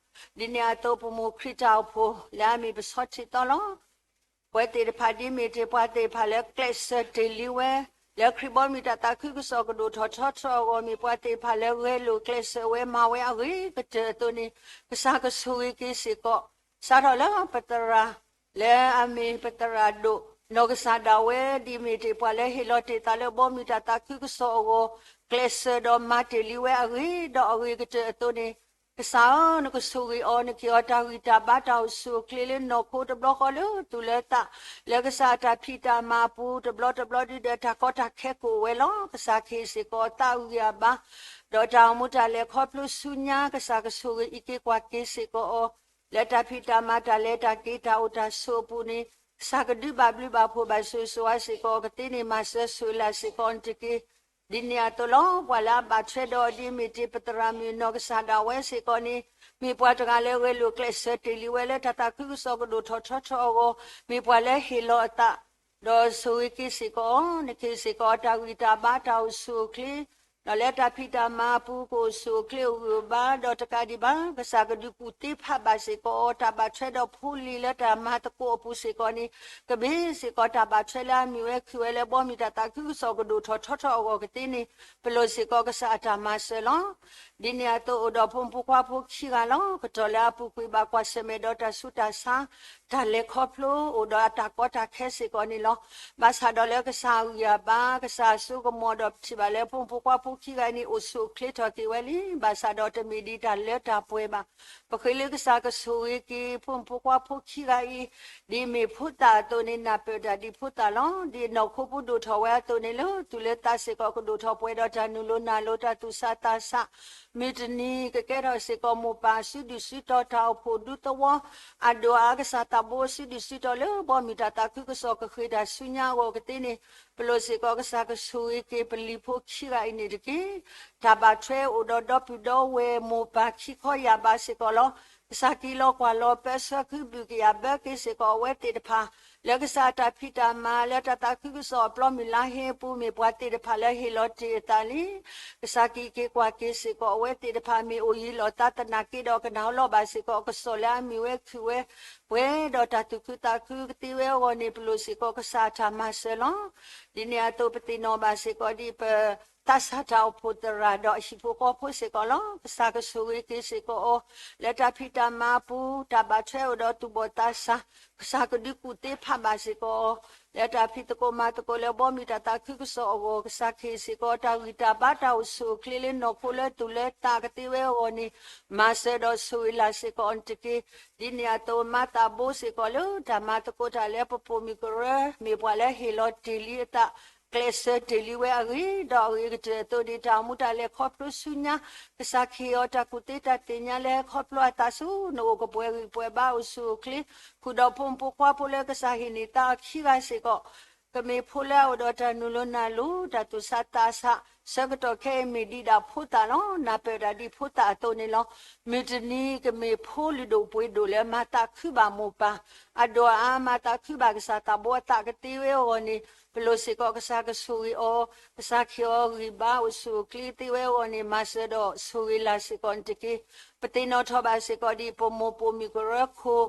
လီၤ. ဒ်န့ၣ်အသိးပမိၢ်ခရံာ်တၢ်အိၣ်ဖှိၣ်လၢအမ့ၢ်ပဆီထံသီလီၤ. ပဝဲသ့ၣ်တဖၣ်ဒ်မ့ၢ်တ့ၢ်ပှၤသ့ၣ်တဖၣ်လၢကျဲးစၢးတ့ၢ်လံဝဲ, လၢခရံာ်ဘီမုၢ်တၢ်သးခုကစီၣ်ကဒိၣ်ထီၣ်ထီထီၣ်အဂီၢ် မ့ၢ်ပှၤသ့ၣ်တဖၣ်လၢဂဲၤလိာ်ကျဲးစၢးဝဲမၤဝဲအဂ့ၤကတၢၢ်အသိးန့ၣ်, ကစၢ်ကဆိၣ်ဂ့ၤက့ၤစ့ၢ်ကီး စးထီၣ်လၢပသရၣ် လၢအမ့ၢ်ပသရၣ်ဒိၣ် နီၢ်ကစၢ်ဒၣ်ဝဲ ဒ်မ့ၢ်တ့ၢ်ပှၤလၢဟ့ၣ်လီၤတ့ၢ်သးလၢဘီမုၢ်တၢ်သးခုကစီၣ်အဂီၢ် ကျဲးစၢးဒီးမၤတ့ၢ်လံဝဲအဂ့ၤဒီးအဂ့ၤကတၢၢ်အသိးန့ၣ်, ကစၢ်ဧၢ, နကဆိၣ်ဂ့ၤအီၤ, နက့ၤအီၤတၢ်ဂံၢ်တၢ်ဘါတၢ်အိၣ်ဆူၣ်အိၣ်ချ့လၢနီၢ်ခိတဘျီဃီလၢသူၣ်လၢသး, လၢကစၢ်အတၢ်ဖံးတၢ်မၤအပူၤ တဘျီတဘျီဒုဒီးတၢ်ကီတၢ်ခဲကအိၣ်ဝဲလီၤ. ကစၢ်ကဟ့ၣ်စ့ၢ်ကီးအသးအဂံၢ်အဘါ ဒီးတၢ်အိၣ်မူတၢ်လဲၤခီဖျိဆူညါ ကစၢ်ကဆိၣ်ဂ့ၤအံးက့ၤကွၢ်က့ၤစ့ၢ်ကီးအီၤ လၢတၢ်ဖံးတၢ်မၤတၢ်လဲၤတၢ်က့ၤတၢ်အိၣ်တၢ်ဆိးအပူၤန့ၣ်, ကစၢ်ကဒုးဘၣ်ဘျုးဘၣ်ဖှိၣ်ဘၣ်ဆိၣ်ဂ့ၤဆိၣ်ဝါစ့ၢ်ကီးအီၤကသ့န့ၣ် မၤစၢၤဆိၣ်ဂ့ၤလၢ်စ့ၢ်ကီးအီၤန့ၣ်တက့ၢ်. ဒ်န့ၣ်အသိးလီၤ. ပှၤလၢအဘၣ်ထွဲဒီးဒ်မ့ၢ်တ့ၢ်ပသရၣ်မုၣ်နီၢ်ကစၢ်ဒၣ်ဝဲစ့ၢ်ကီးန့ၣ်, မ့ၢ်ပှၤတဂၤလၢဂဲၤလိာ်ကျဲးစၢးတ့ၢ်လံဝဲလၢတၢ်သးခုကစီၣ်ကဒိၣ်ထီၣ်ထီထီၣ်အဂီၢ်, မ့ၢ်ပှၤလၢဟ့ၣ်လီၤအသး ဒီးဆိၣ်ဂ့ၤက့ၤစ့ၢ်ကီးအီၤ, နကဟ့ၣ်စ့ၢ်ကီးအီၤတၢ်ဂံၢ်တၢ်ဘါတၢ်အိၣ်ဆူၣ်အိၣ်ချ့ ဒီးလၢတၢ်ဖံးတၢ်မၤအပူၤကအိၣ်ဆူၣ်အိၣ်ချ့အိၣ်ဂံၢ်အိၣ်ဘါ ဒီးတကးဒံးဘၣ် ကစၢ်ကဒုးကူၣ်သ့ဖးဘၣ်စ့ၢ်ကီးအီၤ တၢ်ဘၣ်ထွဲဒီးဖိလံၤလၢတၢ်မၤသကိးအပူၤစ့ၢ်ကီးန့ၣ်, ကမ့ၢ်စ့ၢ်ကီးတၢ်ဘၣ်ထွဲလၢအမ့ၢ်ဝဲခုၣ်ဝဲလၢဘီမုၢ်တၢ်သးခုကစီၣ်ကဒိၣ်ထီၣ်ထီထီၣ်အဂီၢ်ကသ့န့ၣ်, ပလိၣ်စ့ၢ်ကီးကစၢ်အတၢ်မၤစၢၤလီၤ. ဒ်န့ၣ်အသိးအိၣ်ဒီးဖိမုၣ်ဖိခွါဖိခံဂၤလီၤ. ကတီၢ်လၢအပူၤကွံာ်ဘၣ်ကွၢ်ဆၢၣ်မဲာ်ဒီးတၢ်ဆူးတၢ်ဆါ တၢ်လဲၤခီဖျိအိၣ်ဒီးအတၢ်ကီတၢ်ခဲစ့ၢ်ကီးန့ၣ်လီၤ. ဘၣ်ဆၣ်ဒီးလၢကစၢ်အဂံၢ်အဘါ ကစၢ်အစိကမီၤဒီးပထံၣ်ဘၣ်လၢဖိမုၣ်ဖိခွါဖိခံဂၤအံၤန့ၣ် အိၣ်ဆူၣ်အိၣ်ချ့ထီၣ်က့ၤဝဲလံ. ဘၣ်ဆၣ်ဒီးတမ့ၢ်ဒ်တၢ်လၢတၢ်ပှဲၤဘၣ်. ပဃ့လၢကစၢ်ကဆိၣ်ဂ့ၤက့ၤဖိမုၣ်ဖိခွါဖိခံဂၤအံၤ ဒ်မ့ၢ်ဖိသၣ်အသိးန့ၣ် နၢ်ပၢၢ်တၢ်ဒ်ဖိသၣ်လီၤ. ဒ်နီၢ်ခိပူၤဒိၣ်ထီၣ်ဝဲအသိးန့ၣ် လၢသူၣ်လၢသးစ့ၢ်ကီးကဒိၣ်ထီၣ်ပှဲၤဒီးတၢ်နုာ်လီၤနၢ်လီၤ တၢ်သူၣ်ဆးသးဆး မုၢ်တနံၤကကဲထီၣ်စ့ၢ်ကီးမိၢ်ပၢ်အစုဒုၣ်စုတီၤ တၢ်အိၣ်ဖှိၣ်ဒူသဝီ အဒိၣ်အါကစၢ်သးဘိအစုဒုၣ်စုတီၤလၢဘီမုၢ်တၢ်သးခုကစီၣ်ကဃ့ၢ်တၢ်ဆူညါအဂီၢ်ကသ့န့ၣ်, ပလိၣ်စ့ၢ်ကီးကစၢ်ကဆိၣ်ဂ့ၤက့ၤပလံၤဖိခံဂၤအံၤန့ၣ်တက့ၢ်. တၢ်ဘၣ်ထွဲအိၣ်ဒီးဒီပုၢ်ဒီဝဲၢ်မိၢ်ပၢ်ခံခီယၢ်ဘးစ့ၢ်ကီးလီၤ. ကစၢ်က့ၤလီၤကွၢ်လီၤပၢဆှၢကုဘုၣ်ကယာ်ဘၢက့ၤစ့ၢ်ကီးအဝဲသ့ၣ်တဖၣ် လၢကစၢ်အတၢ်ဖံးတၢ်မၤလၢတၢ်သးခုကစီၣ်အပျီမုၢ်လါဟ့အပူၤ မ့ၢ်ပှၤသ့ၣ်တဖၣ်လၢဟ့ၣ်လီၤတ့ၢ်အသးလံ. ကစၢ်ကံးက့ၤကွၢ်က့ၤစ့ၢ်ကီးအဝဲသ့ၣ်တဖၣ် မ့ၢ်အိၣ်ယံၤလီၤသးသနာ်က့ဒီး ကနၣ်ဟီလီၤဘၣ်စ့ၢ်ကီးအကစီၣ်လၢအမ့ၢ်ဝဲခုၣ်ဝဲ ပှဲၤဒီးတၢ်သူၣ်ခုသးခုကသ့ဝဲအဂီၢ်န့ၣ် ပလိၣ်စ့ၢ်ကီးကစၢ်အတၢ်မၤစၢၤလီၤ. ဒ်န့ၣ်အသိးပသ့ၣ်နီၣ်ဘၣ်စ့ၢ်ကီးဒ်ပ သးစၢ်တၢ်အိၣ်ဖှိၣ်သရၣ်ဒီးအဟံၣ်ဖိဃီဖိစ့ၢ်ကီးလီၤ. ကစၢ်ကဆိၣ်ဂ့ၤက့ၤစ့ၢ်ကီးအီၤ လၢတၢ်ဖံးတၢ်မၤအပူၤ တၢ်ဘၣ်ထွဲအိၣ်ဒီးသူၣ်ဘီၣ်သးစၢ် ကစၢ်ကဒုးကူၣ်သ့ဖးဘၣ်စ့ၢ်ကီးအီၤ လၢတၢ်ဖံးသကိးမၤသကိးလၢဘီမုၢ်တၢ်သးခုကစီၣ်အဂီၢ် ကစၢ်ကဟ့ၣ်စ့ၢ်ကီးတၢ်ဂံၢ်တၢ်ဘါတၢ်အိၣ်ဆူၣ်အိၣ်ချ့လၢနီၢ်ခိလၢသူၣ်လၢသးကသ့ဝဲအဂီၢ်န့ၣ် မၤစၢၤဒီးဆိၣ်ဂ့ၤလၢ်စ့ၢ်ကီးအီၤန့ၣ်တက့ၢ်. ဒ်န့ၣ်အသိးမၤသးဘိစ့ၢ်ကီးလၢတၢ်မၤသကိးတၢ်လၢပပိာ်မုၣ်ကရၢ မ့ၢ်ပှၤလၢဟ့ၣ်လီၤတ့ၢ်လံအသး ကျဲးစၢးတ့ၢ်လံဝဲအဂ့ၤဒီးအဂ့ၤကတၢၢ်အသိးန့ၣ် တၢ်အိၣ်မူတၢ်လဲၤခီဖျိဆူညါ, ကစၢ်ခ့ၣ်အီၤတၢ်ကူၣ်သ့တၢ်သ့ၣ်ညါလၢဟဲခီဖျိအသးဆူနအိၣ် ကပှဲၤဂံၢ်ပှဲၤဘါအိၣ်ဆူၣ်အိၣ်ချ့, ဃုာ်ဒီးဖိမုၣ်ဖိခွါဖိလၢကစၢ်ဟ့ၣ်န့ၢ်သါအခံဂၤစ့ၢ်ကီး ကမ့ၢ်ဖိလၢအအိၣ်ဒီးတၢ်နုာ်လီၤနၢ်လိၤ တၢ်သူၣ်ဆးသးဆး, ဆၢကတီၢ်ခဲအံၤမ့ၢ်ဒံးဒၣ်ဖိသၣ်လီၤ. နၢ်ပၢၢ်တၢ်ဒ်ဖိသၣ်အသိးန့ၣ်လီၤ. မုၢ်တနံၤကမ့ၢ်ဖိလုၢ်ဒိၣ်ပှ့ၤဒိၣ်လၢမၤသးခုဘၣ်မိၢ်ပၢ်, အဒိၣ်အအါမၤသးခုဘၣ်ကစၢ်သးဘိအသးကသ့ဝဲအဂီၢ်န့ၣ်, ပလိၣ်စ့ၢ်ကီးကစၢ်ကဆိၣ်ဂ့ၤအီၤ, ကစၢ်ခ့ၣ်အီၤဂံၢ်ဘါအိၣ်ဆူၣ်အိၣ်ချ့သ့ဝဲအဂီၢ်န့ၣ် မၤစၢၤဒီးဆိၣ်ဂ့ၤလၢ်စ့ၢ်ကီးန့ၣ်တက့ၢ်. ပသ့ၣ်နီၣ်ထီၣ်ဘၣ်စ့ၢ်ကီးဒ်ပိာ်မုၣ်ပိာ်မုၣ်ကရၢခိၣ်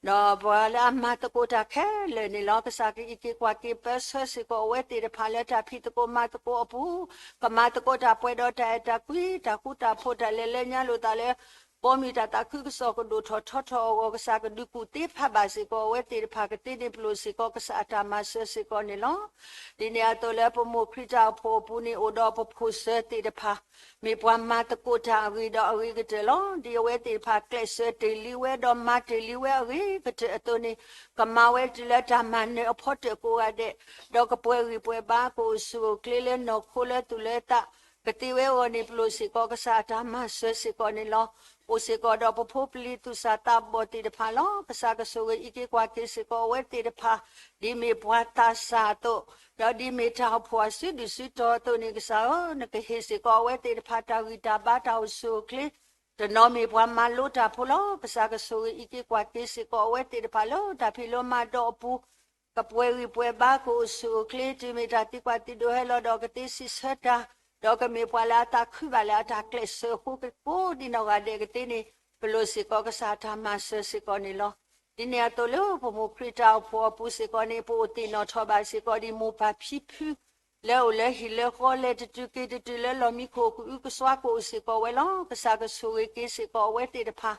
ဒီးပှၤလၢအမၤသကိးတၢ်ခဲလၢာ်န့ၣ်လီၤ. ကစၢ်ကအံးက့ၤကွၢ်က့ၤပၢဆှၢစ့ၢ်ကီးအဝဲသ့ၣ်တဖၣ်လၢတၢ်ဖံးသကိးမၤသကိးအပူၤ, ကမၤသကိးတၢ်ပှဲၤဒီးတၢ်အဲၣ်တၢ်ကွံ, တၢ်ဃူတၢ်ဖိး တၢ်လဲၤလၢညါလိာ်သးလၢ ဘီမုၢ်တၢ်သးခုကစီၣ်ကဒိၣ်ထီၣ်ထီထီၣ်အဂီၢ် ကစၢ်ကဒုးကူၣ်သ့ဖးဘၣ်စ့ၢ်ကီးအဝဲသ့ၣ်တဖၣ်ကသ့န့ၣ် ပလိၣ်စ့ၢ်ကီးကစၢ်အတၢ်မၤစၢၤစ့ၢ်ကီးန့ၣ်လီၤ. ဒ်န့ၣ်အသိးလၢပမိၢ်ခရံာ်တၢ်အိၣ်ဖှိၣ်အပူၤန့ၣ် အိၣ်ဒီးပဖိၣ်စၢၤသ့ၣ်တဖၣ် မ့ၢ်ပှၤမၤသကိးတၢ်အဂ့ၤဒီးအဂ့ၤကတၢၢ်လီၤ. ဒ်အဝဲသ့ၣ်တဖၣ်ကျဲးစၢးတ့ၢ်လံဝဲဒီးမၤတ့ၢ်လံဝဲအဂ့ၤကတၢၢ်အသိးန့ၣ်, ကမၤဝဲတုၤလၢတၢ်မၤနၢၤအဖီတၢၣ်ကိးဂၤဒဲး, ဒီးကပှဲၤဂံၢ်ပှဲၤဘါကအိၣ်ဆူၣ်အိၣ်ချ့လၢနီၢ်ခိလၢသူၣ်လၢသး ကသ့ဝဲအဂီၢ်န့ၣ် ပလိၣ်စ့ၢ်ကီးကစၢ်အတၢ်မၤစၢၤစ့ၢ်ကီးန့ၣ်လီၤ. အိၣ်စ့ၢ်ကီးဒီးပဖိပလံၤသူၣ်စၢ်သးဘီၣ်သ့ၣ်တဖၣ်လီၤ. ကစၢ်ကဆိၣ်ဂ့ၤအံးက့ၤကွၢ်က့ၤစ့ၢ်ကီးအဝဲသ့ၣ်တဖၣ် ဒ်မ့ၢ်ပှၤသးစၢ်အသိး, ဒီးဒ်မ့ၢ်တၢ်အိၣ်ဖှိၣ်အစုဒုၣ်စုတီၤအသိးန့ၣ် ကစၢ်ဧၢ, နကဟ့ၣ်စ့ၢ်ကီးအဝဲသ့ၣ်တဖၣ်တၢ်ဂံၢ်တၢ်ဘါတၢ်အိၣ်ဆူၣ်အိၣ်ချ့, တနီၤမ့ၢ်ပှၤမၤလိတၢ်ဖိလီၤ. ကစၢ်ကဆိၣ်ဂ့ၤအံးက့ၤကွၢ်က့ၤစ့ၢ်ကီးအဝဲသ့ၣ်တဖၣ်လၢတၢ်ဖံးလိမၤဒိးအပူၤ ကပှဲၤဂံၢ်ပှဲၤဘါကအိၣ်ဆူၣ်အိၣ်ချ့ တုၤမ့ၢ်တၢ်သံကွၢ်သံဒိးဟဲလီၤဒီးကသ့စံးဆၢတၢ်, ဒီးကမ့ၢ်ပှၤလၢအသးခုဘၣ်လၢအတၢ်ကျဲးစၢးအဃိ ကိးဒံနီၢ်ဂၤဒဲးကသ့န့ၣ် ပလိၣ်စ့ၢ်ကီးကစၢ်အတၢ်မၤစၢၤစ့ၢ်ကီးန့ၣ်လီၤ. ဒ်န့ၣ်အသိးလၢပမိၢ်ခရံာ်တၢ်အိၣ်ဖှိၣ်အပူၤစ့ၢ်ကီးန့ၣ် ပအိၣ်သ့ၣ်နီၣ်ထီၣ်ဘၣ်စ့ၢ်ကီးဒ်မိၢ်ပၢ်ဖံဖု လၢအိၣ်လၢဟံၣ်လၢဃီလဲၤတတုၤက့ၤတတုၤလၢလီၢ်မံခိၣ်ကအုကစွါကအိၣ်စ့ၢ်ကီးဝဲလီၤ. ကစၢ်ကဆိၣ်ဂ့ၤက့ၤစ့ၢ်ကီးအဝဲသ့ၣ်တဖၣ်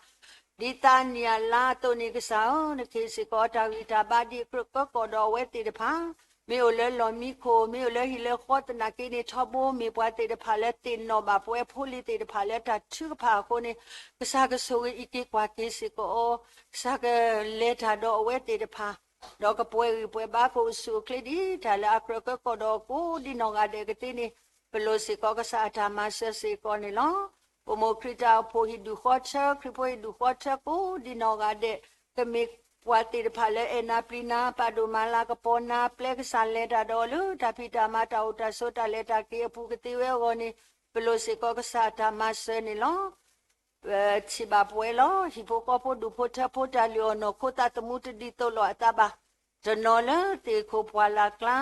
ဒ်သးနံၣ်အလါအသိးန့ၣ် ကစၢ်ဧၢ, နကဟ့ၣ်စ့ၢ်ကီးတၢ်ဂံၢ်တၢ်ဘါဒ်အကြၢးကၢကီၣ်ဒီးအဝဲသ့ၣ်တဖၣ်, မ့ၢ်အိၣ်လၢလီၢ်မံခိၣ် မ့ၢ်အိၣ်လၢဟံၣ်လၢဃီသနာ်က့န့ၣ် ထီဘိမ့ၢ်ပှၤသ့ၣ်တဖၣ်လၢသ့ၣ်နီၣ်ဘၣ် ပဝဲဖိလံၤသ့ၣ်တဖၣ်လၢတၢ်ထုကဖၣ်အဃိန့ၣ်, ကစၢ်ကဆိၣ်ဂ့ၤအံးက့ၤကွၢ်က့ၤစ့ၢ်ကီးအီၤ, ကစၢ်ကလဲၤတၢ်ဒီးအဝဲသ့ၣ်တဖၣ် ဒီးကပှဲၤဂံၢ်ပှဲၤဘါကအိၣ်ဆူၣ်အိၣ်ချ့ဒ်တၢ်လၢအကြၢးကၢကီၣ်ဒီးကိးဒံနီၢ်ဂၤဒဲးကသ့န့ၣ်, ပလိၣ်စ့ၢ်ကီးကစၢ်အတၢ်မၤစၢၤစ့ၢ်ကီးန့ၣ်လီၤ. ပမိၢ်ခရံာ်တၢ်အိၣ်ဖှိၣ်ဟံၣ်ဒူၣ်ဃီထၢ ခရံာ်ဖိဟံၣ်ဒူၣ်ဃီထၢကိးဒံနီၢ်ဂၤဒဲး, ကမ့ၢ်ပှၤသ့ၣ်တဖၣ်လၢအဲၣ်နၤပျံၤနၤ ပာ်ဒိၣ်မၤလၤကပီၤနၤ ပျဲကစၢ်လဲၤတၢ်ဒီးအီၤလၢတၢ်ဖံးတၢ်မၤတၢ်အိၣ်တၢ်ဆိးတၢ်လဲၤတၢ်က့ၤအပူၤကသ့ဝဲအဂီၢ်န့ၣ်, ပလိၣ်စ့ၢ်ကီးကစၢ်အတၢ်မၤစၢၤန့ၣ်လီၤ. ထံၣ်ဘၣ်ပဝဲလီၤ. ဟံၣ်ဖိဃီဖိဒူၣ်ဖိထၢဖိတၢ်လုၢ်အီၣ်နီၢ်ခိသးသမူတဒ်သိးလိာ်အသးဘၣ်. တနီၤလၢသ့ၣ်ခိၣ်ပှၢ်လၢ်ကျါ,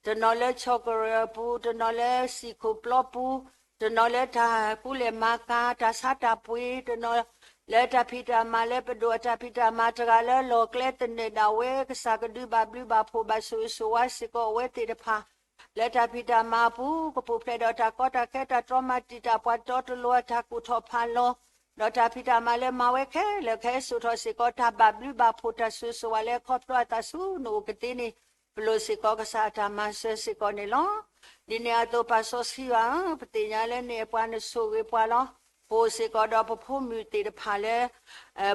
တနီၤလၢဆီၣ်ကရၢၢ်အပူၤ, တနီၤလၢစံၣ်ခိၣ်ပျီပူၤ, တနီၤလၢတၢ်ကူလဲၢ်မၤကၤ တၢ်ဆါတၢ်ပှ့ၤ, တနီၤလၢတၢ်ဖံးတၢ်မၤလၢပဒိၣ်အတၢ်ဖံးတၢ်မၤ တဂၤလၢလီၢ်ကျဲသနၢၣ်ဒၣ်ဝဲ ကစၢ်ကဒုးဘၣ်ဘျုးဘၣ်ဖှိၣ်ဘၣ်ဆိၣ်ဂ့ၤဆိၣ်ဝါစ့ၢ်ကီးအဝဲသ့ၣ်တဖၣ် လၢတၢ်ဖံးတၢ်မၤအပူၤ ကပူၤဖျဲးဒီးတၢ်ကီတၢ်ခဲ တၢ်တြီမၤတံာ်တာ်ပှၤတီတလိၤအတၢ်ကူၣ်ထီၣ်ဖးလီၤ, ဒီးတၢ်ဖံးတၢ်မၤလၢမၤဝဲခဲလၢာ်ခဲဆ့ ကဟဲစိာ်ထီၣ်စ့ၢ်ကီးတၢ်ဘၣ်ဘျုးဘၣ်ဖှိၣ်တၢ်ဆိၣ်ဂ့ၤဆိၣ်ဝါလၢခီဖျိအသးဆူနအိၣ်ကသ့န့ၣ်, ပလိၣ်စ့ၢ်ကီးကစၢ်အတၢ်မၤစၢၤစ့ၢ်ကီးန့ၣ်လီၤ. ဒ်န့ၣ်အသိးပၢ်စီဆှံယွၤဧၢ, ပသ့ၣ်ညါလၢနအဲၣ်ပှၤနဆိၣ်ဂ့ၤပှၤလီၤ. ပအိၣ်စ့ၢ်ကီးဒီးပဖိမုၣ်သ့ၣ်တဖၣ်လၢ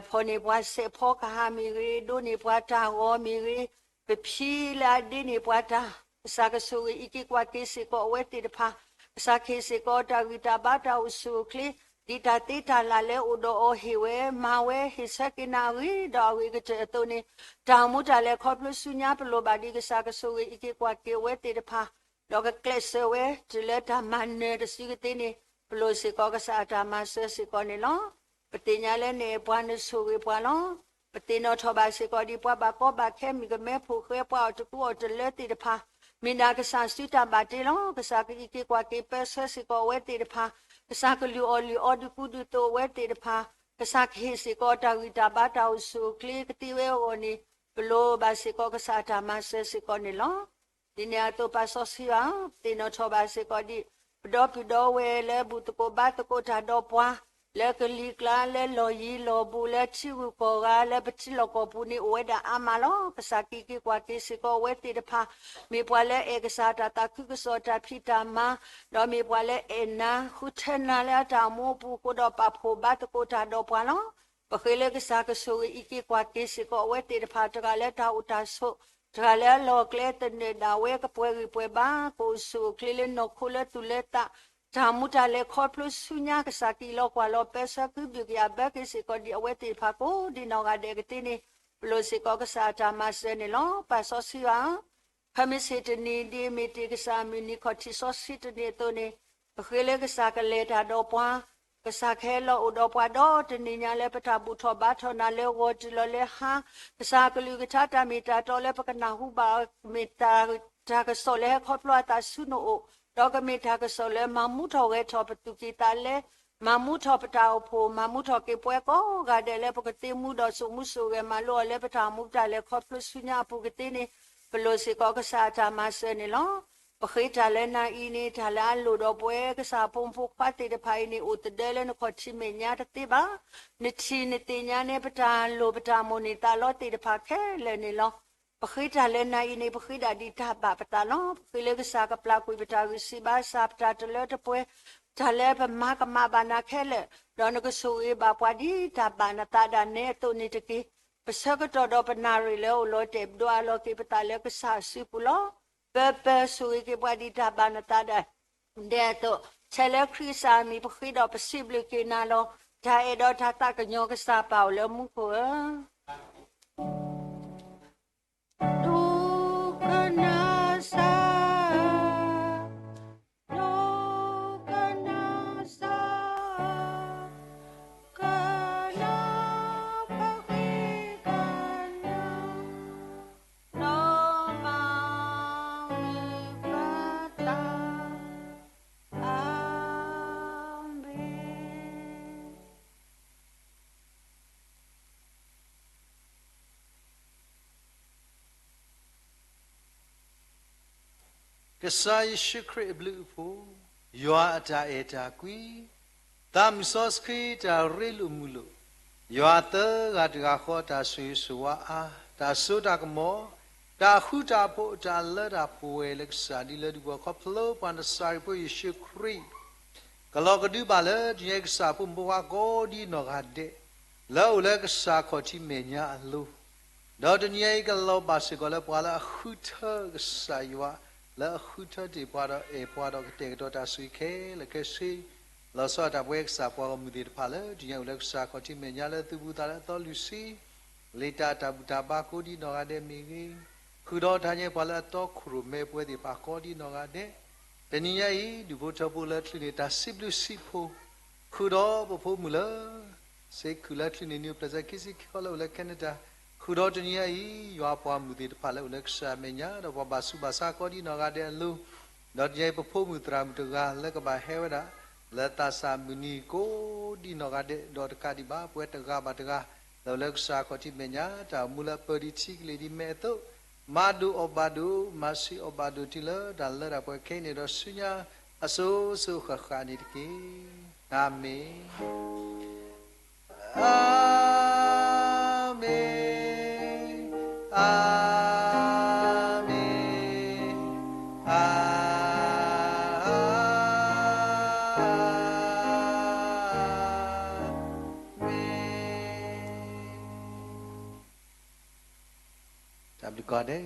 ဖီၣ်န့ၢ်ပှၤစဲးဖီကဟၣ်မ့ၢ်ဂ့ၤ, ဒိးန့ၢ်ပှၤတၢ်ဂီၤမ့ၢ်ဂ့ၤ, ပဖံလၢအဒ့န့ၢ်ပှၤတၢ်, ကစၢ်ကဆိၣ်ဂ့ၤအံးက့ၤကွၢ်က့ၤစ့ၢ်ကီးအဝဲသ့ၣ်တဖၣ်, ကစၢ်ကဟ့ၣ်စ့ၢ်ကီးတၢ်ဂံၢ်တၢ်ဘါတၢ်အိၣ်ဆူၣ်အိၣ်ချ့, ဒ်တၢ်သ့တၢ်လၢ်လၢအိၣ်ဒီးအီၤဟ့ၣ်ဝဲမၤဝဲဟ့ၣ်ဆၢက့ၤနၤအဂ့ၤဒီးအဂ့ၤကတၢၢ်အသိးန့ၣ်, တၢ်အိၣ်မူတၢ်လဲၤခီဖျိဆူညါပလိၣ်ဘၣ်ဒ်ကစၢ်ကဆိၣ်ဂ့ၤအံးက့ၤကွၢ်က့ၤအဝဲသ့ၣ်တဖၣ်, ဒီးကကျဲးစၢးဝဲတုၤလၢတၢ်မၤနၢၤတစုကသ့န့ၣ်, ပလိၣ်စ့ၢ်ကီးကစၢ်အတၢ်မၤစၢၤစ့ၢ်ကီးန့ၣ်လီၤ. ပသ့ၣ်ညါလၢနအဲၣ်ပှၤနဆိၣ်ဂ့ၤပှၤလီၤ. ပသ့ၣ်နီၣ်ထီၣ်ဘၣ်စ့ၢ်ကီးဒ်ပှၤဘၣ်ကီဘၣ်ခဲ မုၣ်ကမဲဖိဃဲ ပှၤအီၣ်တကူအီၣ်တလၢသ့ၣ်တဖၣ်, မ့ၢ်ဒၣ်ကစၢ်စုတၢ်ဘၣ်တ့လီၤ. ကစၢ်ကအံးက့ၤကွၢ်က့ၤပၢဆှၢစ့ၢ်ကီးအဝဲသ့ၣ်တဖၣ်, ကစၢ်ကလုၢ်အီၣ်လုၢ်အီဒုးကူဒုးသိးအဝဲသ့ၣ်တဖၣ်, ကစၢ်ကဟ့ၣ်စ့ၢ်ကီးတၢ်ဂံၢ်တၢ်ဘါတၢ်အိၣ်ဆူၣ်အိၣ်ချ့ကသ့ဝဲအဂီၢ်န့ၣ်, ပလိၣ်ဘၣ်စ့ၢ်ကီးကစၢ်အတၢ်မၤစၢၤစ့ၢ်ကီးန့ၣ်လီၤ. ဒ်န့ၣ်အသိးပၢ်စီဆှံဧၢ, ပသ့ၣ်နီၣ်ထီၣ်ဘၣ်စ့ၢ်ကီးဒ် ပဒီပုၢ်ဒီဝဲၢ်လၢဘူၣ်သကိးဘါသကိးတၢ်ဒီးပှၤ, လၢကလံၤကျါ လၢလီၢ်ယံၤလီၢ်ဘူး လၢထံဂုၤကီၢ်ဂၤ လၢပထံလီၢ်ကီၢ်ပူၤန့ၣ် အိၣ်ဝဲဒၣ်အါမးလီၤ. ကစၢ်ကအံးက့ၤကွၢ်က့ၤစ့ၢ်ကီးအဝဲသ့ၣ်တဖၣ်, မ့ၢ်ပှၤလၢအဲၣ်ကစၢ်တၢ်သးခုကစီၣ်တၢ်ဖံးတၢ်မၤ, ဒီးမ့ၢ်ပှၤလၢအဲၣ်နၤ ဃုထၢနၤလၢအတၢ်အိၣ်မူအပူၤအဃိဒီး ပာ်ဖှိၣ်ဘါသကိးတၢ်ဒီးပှၤလီၤ. ပဃ့လၢကစၢ်ကဆိၣ်ဂ့ၤအံးက့ၤကွၢ်က့ၤစ့ၢ်ကီးအဝဲသ့ၣ်တဖၣ် တဂၤလၢတၢ်အိၣ်တၢ်ဆိး တဂၤလၢအလီၢ်အကျဲသနၢၣ်ဒၣ်ဝဲ ကပှဲၤဂံၢ်ပှဲၤဘါ, ကအိၣ်ဆူၣ်အိၣ်ချ့လၢနီၢ်ခိလၢသူၣ်လၢသး, တၢ်မူတၢ်လဲၤခီဖျိဆူညါ, ကစၢ်က့ၤလီၤကွၢ်လီၤပၢဆှၢ ကဟုဘျုးကယာ်ဘၢက့ၤစ့ၢ်ကီးဒံးအဝဲသ့ၣ်တဖၣ်ကိးဒံးနီၢ်ဂၤဒဲးကသ့န့ၣ်, ပလိၣ်စ့ၢ်ကီးကစၢ်အတၢ်မၤစၢၤန့ၣ်လီၤ. ပၢ်စီဆှံဧၢ, ခဲမုၢ်ဆ့ၣ်တနံၤ ဒ်အမ့ၢ်တ့ၢ်ကစၢ်မုၢ်နံၤခီၣ်ထံးစီဆှံတနံၤအသိးန့ၣ်, ပဃ့လၢကစၢ်ကလဲၤတၢ်ဒီးပှၤ, ကစၢ်ကဟဲလီၤအိၣ်ဒီးပှၤဒီတနံၤညါလၢပတၢ်ဘူၣ်ထီၣ်ဘါထီၣ်နၤလၢဂီၤတုၤလီၤလၢဟါ, ကစၢ်အကလုၢ်ကထါတၢ်မ့ၢ်တၢ်တီလၢပကနၢ်ဟူဘၣ်အီၤ မ့ၢ်တၢ်ကစီၣ်လၢဟဲခီဖျိအသးဆူနအိၣ်, ဒီးကမ့ၢ်တၢ်ကစီၣ်လၢမၤမူထီၣ်ဂဲၤထီၣ်ပသူၣ်ကံၢ်သးလဲ, မၤမူထီၣ်ပတၢ်အိၣ်ဖှိၣ်, မၤမူထီၣ်က့ၤပှၤကိးဂၤဒဲးလၢပကသ့မူဒီးစိာ်မူစိာ်ဂဲၤမၤလိအီၤလၢပတၢ်မူပတၢ်လဲၤခီဖျိဆူညါအပူၤကသ့န့ၣ်, ပလိၣ်စ့ၢ်ကီးကစၢ်အတၢ်မၤစၢၤန့ၣ်လီၤ. ပဃ့တၢ်လၢနၤအံၤန့ၣ် တၢ်လၢအလိၣ်ဒီးပဝဲကစၢ်အဖိမုၣ်ဖိခွါသ့ၣ်တဖၣ်အံၤန့ၣ် အိၣ်သဒၢလၢနခီၣ်ထံးမဲာ်ညါတသ့ဘၣ်. နထံၣ်နသ့ၣ်ညါန့ၢ်ပတၢ်လိၣ်ပတၢ်မိၣ်န့ၢ်သးလီသ့ၣ်တဖၣ်ခဲလၢာ်န့ၣ်လီၤ. ပဃ့တၢ်လၢနၤအံၤန့ၣ် ပဃ့ဒၣ်ဒ်တၢ်ဘၣ်ပသးလီၤ. ပဃ့လၢကစၢ်ကပျၢ်ကွံာ်ပတၢ်ဂံၢ်စၢ်ဘါစၢ် ပတၢ်တလၢတပှဲၤ, တၢ်လၢပမၤကမၣ်ဘၣ်နၤခဲလၢာ်, ဒီးနကဆိၣ်ဂ့ၤဘၣ်ပှၤဒ်တၢ်ဘၣ်နသးဒၣ်နဲအသိးန့ၣ်တက့ၢ်. ပဆၢကတီၢ်ဒီးပနၣ်ရံၣ်လၢအအိၣ်လီၤတဲာ် ပဒိးအလီၤက့ၤပသးလၢကစၢ်အစုပူၤလီၤ. ပၢပၢဆိၣ်ဂ့ၤက့ၤပှၤဒ်တၢ်ဘၣ်နသးဒၣ် ဒဲးအသိး, ထဲလၢခရံာ်ကစၢ်အမံၤပဃ့ဒီးပစံးဘျုးက့ၤနၤလီၤ. တၢ်အဲၣ်ဒီးတၢ်သးကညီၤကစၢ်ပၢ်အိၣ်လၢမူခိၣ်ဧၢ. ဒိကနၣ်စၢ်, ဒိကနၣ်စၢ်, ကနၣ်ပဃ့ကညး နီၢ်မၤမုာ်ပသး, အၤမ့ၣ်. ကစၢ်ယ့ၣ်ၡူးခရံာ်အဘျုးအဖှိၣ်, ယွၤအတၢ်အဲၣ်တၢ်ကွံ, သးမုၢ်စီဆှံတၢ်ရ့လိာ်မုာ်လိာ်, ယွၤသၢဂၤတဂၤဃီတၢ်ဆိၣ်ဂ့ၤဆိၣ်ဝါအါ, တၢ်စိတၢ်ကမီၤ, တၢ်ဃူတၢ်ဖိး တၢ်လၢတၢ်ပှဲၤလၢကစၢ်ဒ်လၢဒုးပှၤခီဖျိပှၤ နစၤရ့းဖိယ့ၣ်ၡူးခရံာ် ကလီၤကဒုဘၣ်လၢတနံၤအံၤ ကစၢ်ဖိမုၣ်ဖိခွါကိးဒံနီၢ်ဂၤဒဲး လၢအအိၣ်လၢကစၢ်ခီၣ်ထံးမဲာ်ညါအလိၤ, ဒီးတနံၤအံၤ ကလီၤဘၣ်စ့ၢ်ကီးလၢပှၤလၢအဃုထၢကစၢ်ယွၤ, လၢအဃုထၢတ့ၢ်ပှၤဒီးအဲၣ်ပှၤဒီးကတဲာ်ကတီၤတၢ်ဆိၣ်ဂ့ၤခဲလၢာ်ခဲဆ့, လီၤဆီဒၣ်တၢ်ပဝဲကစၢ်ပှၤဂီၢ်မုၢ်သ့ၣ်တဖၣ်လၢ တနံၤအံၤအိၣ်လၢကစၢ်ခီၣ်ထံးမဲာ်ညါလၢသူၣ်ဘူၣ်သးလၢအသီလွံၢ်ဆံ လံာ်တၢ်တၢ်ဘူၣ်တၢ်ဘါကိးဒံနီၢ်ဂၤဒဲးမ့ၢ်ဂ့ၤ, ဃုာ်ဒီးတၢ်ညါပှၤလၢအတီခိၣ်ရိၣ်မဲပဝဲသ့ၣ်တဖၣ်ကိးဒံနီၢ်ဂၤဒဲး, တနံၤညါအံၤ ဒူၣ်ဖိထၢဖိလၢချုးန့ၢ်တၢ်စံးဘျုးစံးဖှိၣ်, ဃုာ်ဒီးပဖိမုၣ်လၢ စ့ခုၣ်လၢချုးန့ၢ်နံၣ်အိၣ်ဖျဲၣ်ဆၢခံဆံခံဃီလၢအိၣ်လၢ Canada, ဃုာ်ဒီးတနံၤညါအံၤ ယွၤပှၤမုၢ်သ့ၣ်တဖၣ်လၢအိၣ်လၢကစၢ်အမဲာ်ညါ ဒီးပှၤဘၣ်ဆူးဘၣ်ဆါကိးဒံနီၢ်ဂၤဒဲးအလိၤ, ဒီးတနံၤအံၤပဖိမုၣ်သရၣ်မုၣ်တဂၤလၢကဘၣ်ဟဲဝဲဒၣ် လၢသးစၢ်မုၢ်နံၤကိးဒံနီၢ်ဂၤဒဲး ဒီးတကးဒံးဘၣ် ပဝဲတဂၤဘၣ်တဂၤ လၢအိၣ်လၢကစၢ်ခီၣ်ထံးမဲာ်ညါ တၢ်အိၣ်မူလၢအပၢၤဒံးထံကလ့ၢ်ဒံးမဲာ်အသိး, မၤဒိၣ်အီၣ်ဘၣ်ဒိၣ် မၤဆံးအီၣ်ဘၣ်ဒိၣ်တုၤလၢတၢ်လၢတၢ်ပှဲၤခဲအံၤန့ၣ်ဒီးဆူညါ အစိၤစိၤဃၣ်ဃၣ်န့ၣ်တက့ၢ်. အၤမ့ၣ်, အၤမ့ၣ်, အၤမ့ၣ်, အၤမ့ၣ်. တၢ်ဘျုးကိးဂၤဒဲး